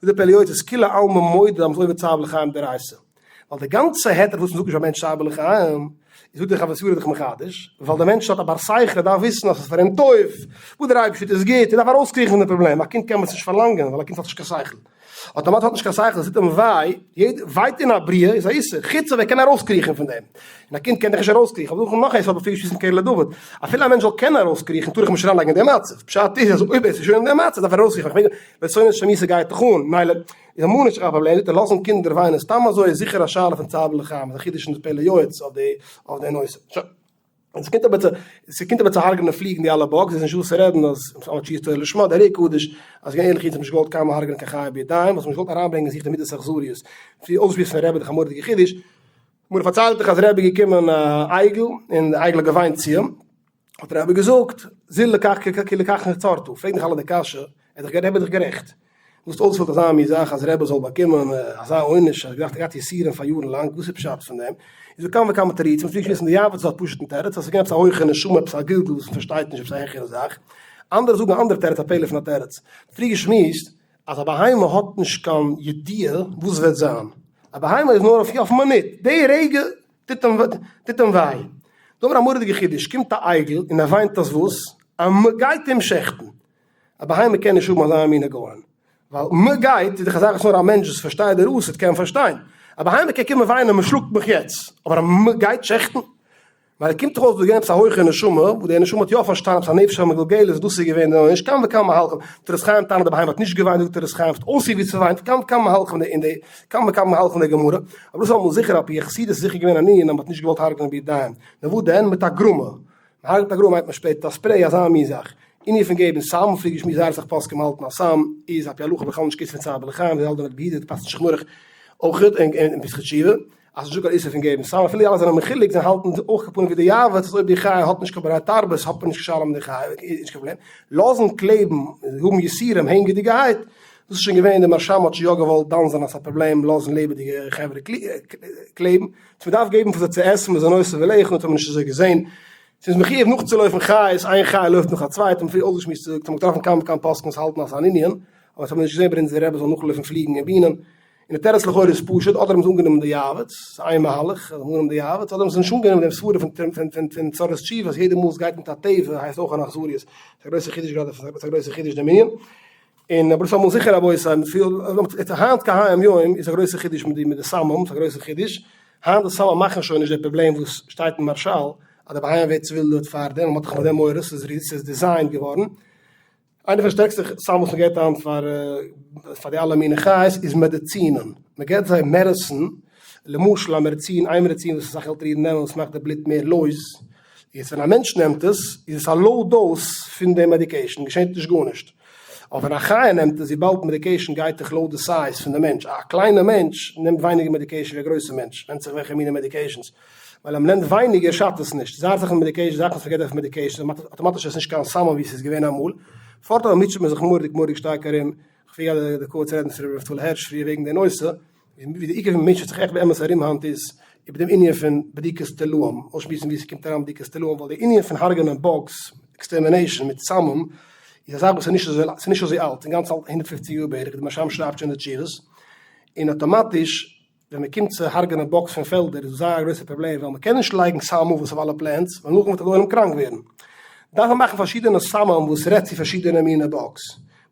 זאגט דער פלא יועץ, איז כולי עלמא מודה אז מ'איז עובר צער בעלי חיים דאורייתא. ווייל די גאנצע היתר וואס מ'זאגט נישט ביי מענטש צער בעלי חיים, איז זאגט דער חוות יאיר דאך מחדש, ווייל דער מענטש האט א בר שכל, ער דארף וויסן אז ס'איז פאר אים טוב, וואס דער אייבערשטער טוט איז גוט, ער דארף ארויסקריכן פון די פראבלעם, א קינד קען מען עס נישט פארלאנגען, ווייל א קינד האט נישט קיין שכל. אויטאמאטיש האט נישט קיין שכל, עס טוט אים וויי, יעדע וויי אין א בריאה איז א איסור, חוץ אויב ער קען ארויסקריכן פון דעם, און א קינד קען דאך נישט ארויסקריכן, אבער נאך א יסוד אויף פיגער שיסן קערל לדוד, אפילו א מענטש זאל קענען ארויסקריכן טאר איך אים נישט אריינלייגן אין דעם מצב, פשט איז אז אויב ער איז שוין אין דעם מצב דארף ער ארויסקריכן, איך מיין רצונו של מיתה גייט דאך אן, מילא איז אמאל נישט קיין פראבלעם, זאגט ער לאזן קינדער וויינען סתם אזוי איז זיכער א שאלה פון צער בעלי חיים, איז א חידוש אין די פלא יועץ אויף די נושא. און ס'קומט אבער צו, ס'קומט אבער צו הרג'נען פליגן די אלע bugs, איז נישט וואס צו רעדן אז ס'איז א תורה לשמה, די ארי הקדוש אז געווען ערליכע אידן האבן נישט געוואלט קיינמאל הרג'נען קיין חיה בידיים, ווייל זיי האבן נישט געוואלט אריינברענגען זיך די מידת אכזריות, פרי אויסשמועס פון רבי דאך א מורא'דיגע חידוש, גמרא פארציילט דאך אז רבי איז געקומען א אייגל און די אייגל האט געוויינט צו אים, האט רבי געזאגט, זיל לקח כי לקח נצרת, פרעגן דאך אלע די קשיא, ער איז דאך רבי איז דאך גערעכט, וואס אויספעלט אזא מין זאך אז רבי זאל באקומען אזא עונש, ער האט געדארפט געהאט יסורים פאר יארן לאנג, וואס איז פשט פון דעם? איז דא כמה וכמה תירוצים, מ'פלעגט שמועסן די יעבץ האט פשוט'ן תירוץ אז ס'איז געווען עפעס א הויכע נשמה, עפעס א גלגול וואס מ'פארשטייט נישט, עפעס א העכערע זאך, אנדערע זאגן א אנדערע תירוץ א פלא פון א תירוץ, פריער געשמועסט אז א בהמה האט נישט קיין ידיעה וואס וועט זיין, א בהמה איז נאר אויף מינוט, די רגע טוט אים טוט אים וויי. דא האבן מיר א מורא'דיגע חידוש, קומט א אייגל און ער וויינט אז וואס? אז מ'גייט אים שעכטן. א בהמה קען נישט האבן אזא מין הגיון, ווייל מ'גייט איז דאך א זאך וואס נאר א מענטש וואס פארשטייט די רוסית קען פארשטיין. א בהמה קען קומען וויינען מ'שלאגט מיך יעצט, אבער אז מ'גייט שעכטן? ווייל קומט דאך אויס דא געווען עפעס א הויכע נשמה, וואס די נשמה האט יא פארשטאנען עפעס א נפש המגולגלת, דאס איז געווען די עונש, כמה וכמה מהלכים, תורת חיים טענה'ט די בהמה האט נישט געוויינט, זאגט תורת חיים ס'האט אויסגעזעהן ווי ס'וויינט, כמה וכמה מהלכים אין די כמה וכמה מהלכים אין די גמרא, אבער דאס איז אמאל זיכער על פי חסידות איז זיכער געווען א ענין אז מ'האט נישט געוואלט הרג'נען בידיים, נאר וואס דען מיט א גרמא, מ'הרג'נט א גרמא מיינט מען שפרייט א spray אזא מין זאך, ענין פון געבן סם, פריער געשמועסט זייער אסאך פוסקים האלטן אז סם איז על פי הלכה בכלל נישט קיין איסור פון צער בעלי חיים, די זעלבע מיט ביהודה די פסק'נט שולחן ערוך אויכעט און פתחי תשובה. אז ס'נישטא קיין איסור פון געבן סם, אפילו די אלע זענען מחולק, זיי האלטן אויך כפנים ווי די יעבץ, אז אויב די חיה האט נישט קיין בני תרבות האט מען נישט קיין שאלה מיט די חיה, איז נישט קיין פראבלעם. לאזן קלעבן, האבן יסורים הענגעדיגערהייט, דאס איז שוין געווען, די מהרש"ם האט שוין יא געוואלט דן זיין אז ס'איז א פראבלעם לאזן לעבעדיגע חברה קלעבן, צו מ'דארף געבן פאר זיי צו עסן מזונות ולחם, דאס האט מען נישט אזוי געזען. ס'איז מחיוב נאכצולויפן חיות, איין חיה לויפט נאך א צווייטע, מ'פריער אויסגעשמועסט, האט מען געטראפן כמה וכמה פוסקים וואס האלטן אז ס'איז אן ענין, אבער דאס האט מען נישט געזען ביי אונז דער רבי זאל נאכלויפן פליגן און בינען. און די תירוץ לכאורה איז פשוט, אדער האבן זיי אנגענומען די יעבץ, ס'איז איין מהלך, אז זיי האבן אנגענומען די יעבץ, אדער האבן זיי נישט אנגענומען דעם סברה פון פון פון צורת תשובה אז יעדע מאל עס גייט מיט א טבע הייסט אויך אן אכזריות, ס'איז א גרויסע חידוש גראדע, ס'איז א גרויסע חידוש דעם ענין, און אבער דאס איז אמאל זיכער רבותי, מיט פיל, היינט כהיום יום איז א גרויסע חידוש מיט די מיט די סמים, ס'איז א גרויסע חידוש, היינט די סמים מאכן שוין נישט די פראבלעם וואס שטייט אין מהרש"ל אז די בהמה ווערט צעווילדעוועט פארדעם, מ'האט דאך מיט דעם מורא, ס'איז designed געווארן. איינע פון די שטערקסטע סם וואס מען געבט היינט פאר פאר די אלע מיני חיות איז מעדיצינען, מען געבט זיי medicine, למשל א מעדיצין, איין מעדיצין וואס אסאך עלטערע אידן נעמען וואס מאכט די בלוט מער לויז, יעצט ווען א מענטש נעמט עס, איז עס א low dose פון די medication, געשענט נישט גארנישט. אבער ווען א חיה נעמט עס, וויבאלד medication גייט דאך לויט די size פון די מענטש, א קליינע מענטש נעמט ווייניגער medication ווי א גרויסע מענטש, ווענדט זיך וועלכע מינע medications, ווייל אז מ'נעמט ווייניגער שאדט עס נישט, זייער אסאך medication זאכן וואס מ'געט אויף medication אטאמאטיש איז עס נישט קיין סם ווי עס איז געווען אמאל, פארט אבער מוטשעט מען זיך מורא'דיג מורא'דיג שטארק ארום, כ'פלעג געהאט די כבוד צו רעדן צו ר' נפתלי הערש פריער וועגן די נושא, ווי די עיקר ווי מ'מוטשעט זיך עכט באמת ארום היינט איז איבער דעם ענין פון בדיקת תולעים, אויסשמועסן ווי ס'קומט אריין בדיקת תולעים, ווייל די ענין פון הרג'נען bugs, extermination מיט סמים, איז א זאך וואס איז נישט אזוי ס'איז נישט אזוי אלט, אינגאנצן אלט 150 יאר בערך, ווי די מהרש"ם שרייבט שוין אין די תשובות, און אטאמאטיש ווען מען קומט צו הרג'נען bugs פון פעלדער איז דאס זייער א גרויסע פראבלעם ווייל מען קען נישט לייגן סם מוות אויף אלע plants ווייל נאכדעם וועט דער עולם קראנק ווערן. דארף מען מאכן פארשידענע סמים וואס רעדט צו פארשידענע מינע bugs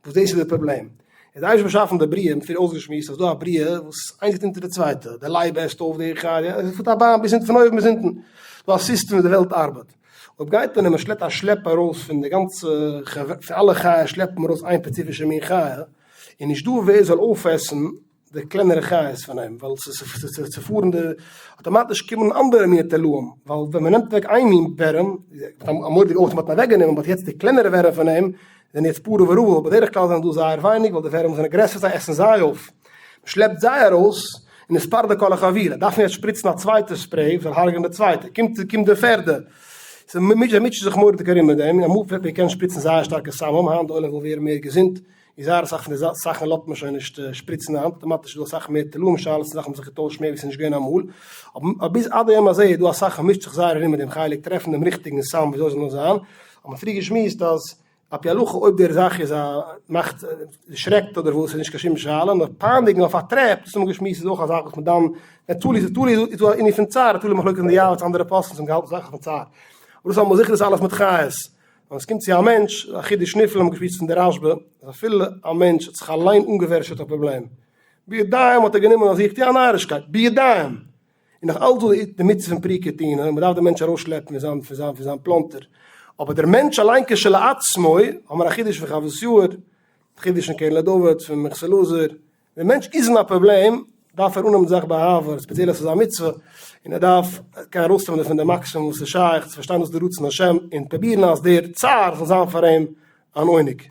וואס דאס איז די פראבלעם. איז די אייבערשטער באשאפן די בריאה, מ'האט פריער אויסגעשמועסט אז דא א בריאה וואס איינס גייט אונטער די צווייטע, די לייב עסט אויף די חיה, עס פארט א באן ביז אונטן פון אויבן ביז אונטן, דא א סיסטעם ווי די וועלט ארבעט. אויב גייט מען און מען שלעפט א שלעפ ארויס פון די גאנצע פון אלע חיות שלעפט מען ארויס איין ספעציפישע מין חיה, איז נישט דא ווער זאל אויפעסן די קלענערע חיות פון אים, ווייל ס'איז צופארן די, אטאמאטיש קומען אנדערע מיני תולעים, ווייל ווען מ'נעמט אוועק איין מין ווערעם, א מורא'דיגע אויפטו מ'האט אוועקגענומען, but יעצט די קלענערע ווערעם פון אים זענען יעצט פרה ורבה, בדרך כלל זענען דא זייער ווייניג, ווייל די ווערעם זענען גרעסער זיי עסן זיי אויף, מ'שלעפט זיי ארויס, און עס פארט די כל החבילה, דארף מען יעצט שפריצן א צווייטע spray וואס זאל הרג'ענען די צווייטע, קומט קומט די פערדע, זיי מוטשען זיך מורא'דיג ארום מיט דעם, אמאל פלעגט מען קענען שפריצן זייער שטארקע סמים, היינט די עולם וויל ווערן מער געזונט, איז זייער אסאך פון די זאכן לאזט מען שוין נישט שפריצן היינט, אטאמאטיש איז דא אסאך מער תולעים שאלות און זאכן האבן זיך געטוישט מער ווי ס'איז נישט געווען אמאל, אבער ביז עד היום הזה איז דא אסאך מ'מישט זיך זייער ארום מיט דעם חלק טרעפן דעם ריכטיגן סם וויאזוי עס זאל נאר זיין, האט מען פריער געשמועסט אז על פי הלכה אויב דער זאך איז א מאכט שרעקט אדער וואס איז נישט קיין שום שאלה, נאר פייניגן אויף א טרעפ, דאס האבן מיר געשמועסט איז אויך א זאך וואס מען דן, תלוי ס'איז תלוי איז דא א ענין פון צער, תלוי מחלוקת אין די יעבץ אנדערע פוסקים האבן געהאלטן זאכן פון צער, אבער דאס האבן מיר זיכער דאס אלעס מיט חיות. ווען עס קומט צו א מענטש, א חידוש נפלא האבן געשמועסט פון די רשב"א, אז אפילו א מענטש האט זיך אליין אנגעווערטשעט א פראבלעם, בידיים האט ער גענומען אויף זיך טון א נארישקייט, בידיים! און נאך אלץ דא די מצוה פון פריקה טעינה, מען דארף דעם מענטש ארויסשלעפן פון זיין פון זיין פון זיין פלאנטער, אבער דער מענטש אליין כשלעצמו, האבן מיר א חידוש פון חוות יאיר, חידוש פון קרן לדוד, פון מנחת אלעזר, ווען מענטש איז אין א פראבלעם דארף ער אננעמען די זאך באהבה, ספעציעל אז ס'איז א מצוה, און ער דארף קענען ארויסנעמען דערפון די מאקסימום וואס איז שייך, צו פארשטיין וואס איז די רצון השם, און פרובירן אז דער צער זאל זיין פאר אים אן עונג.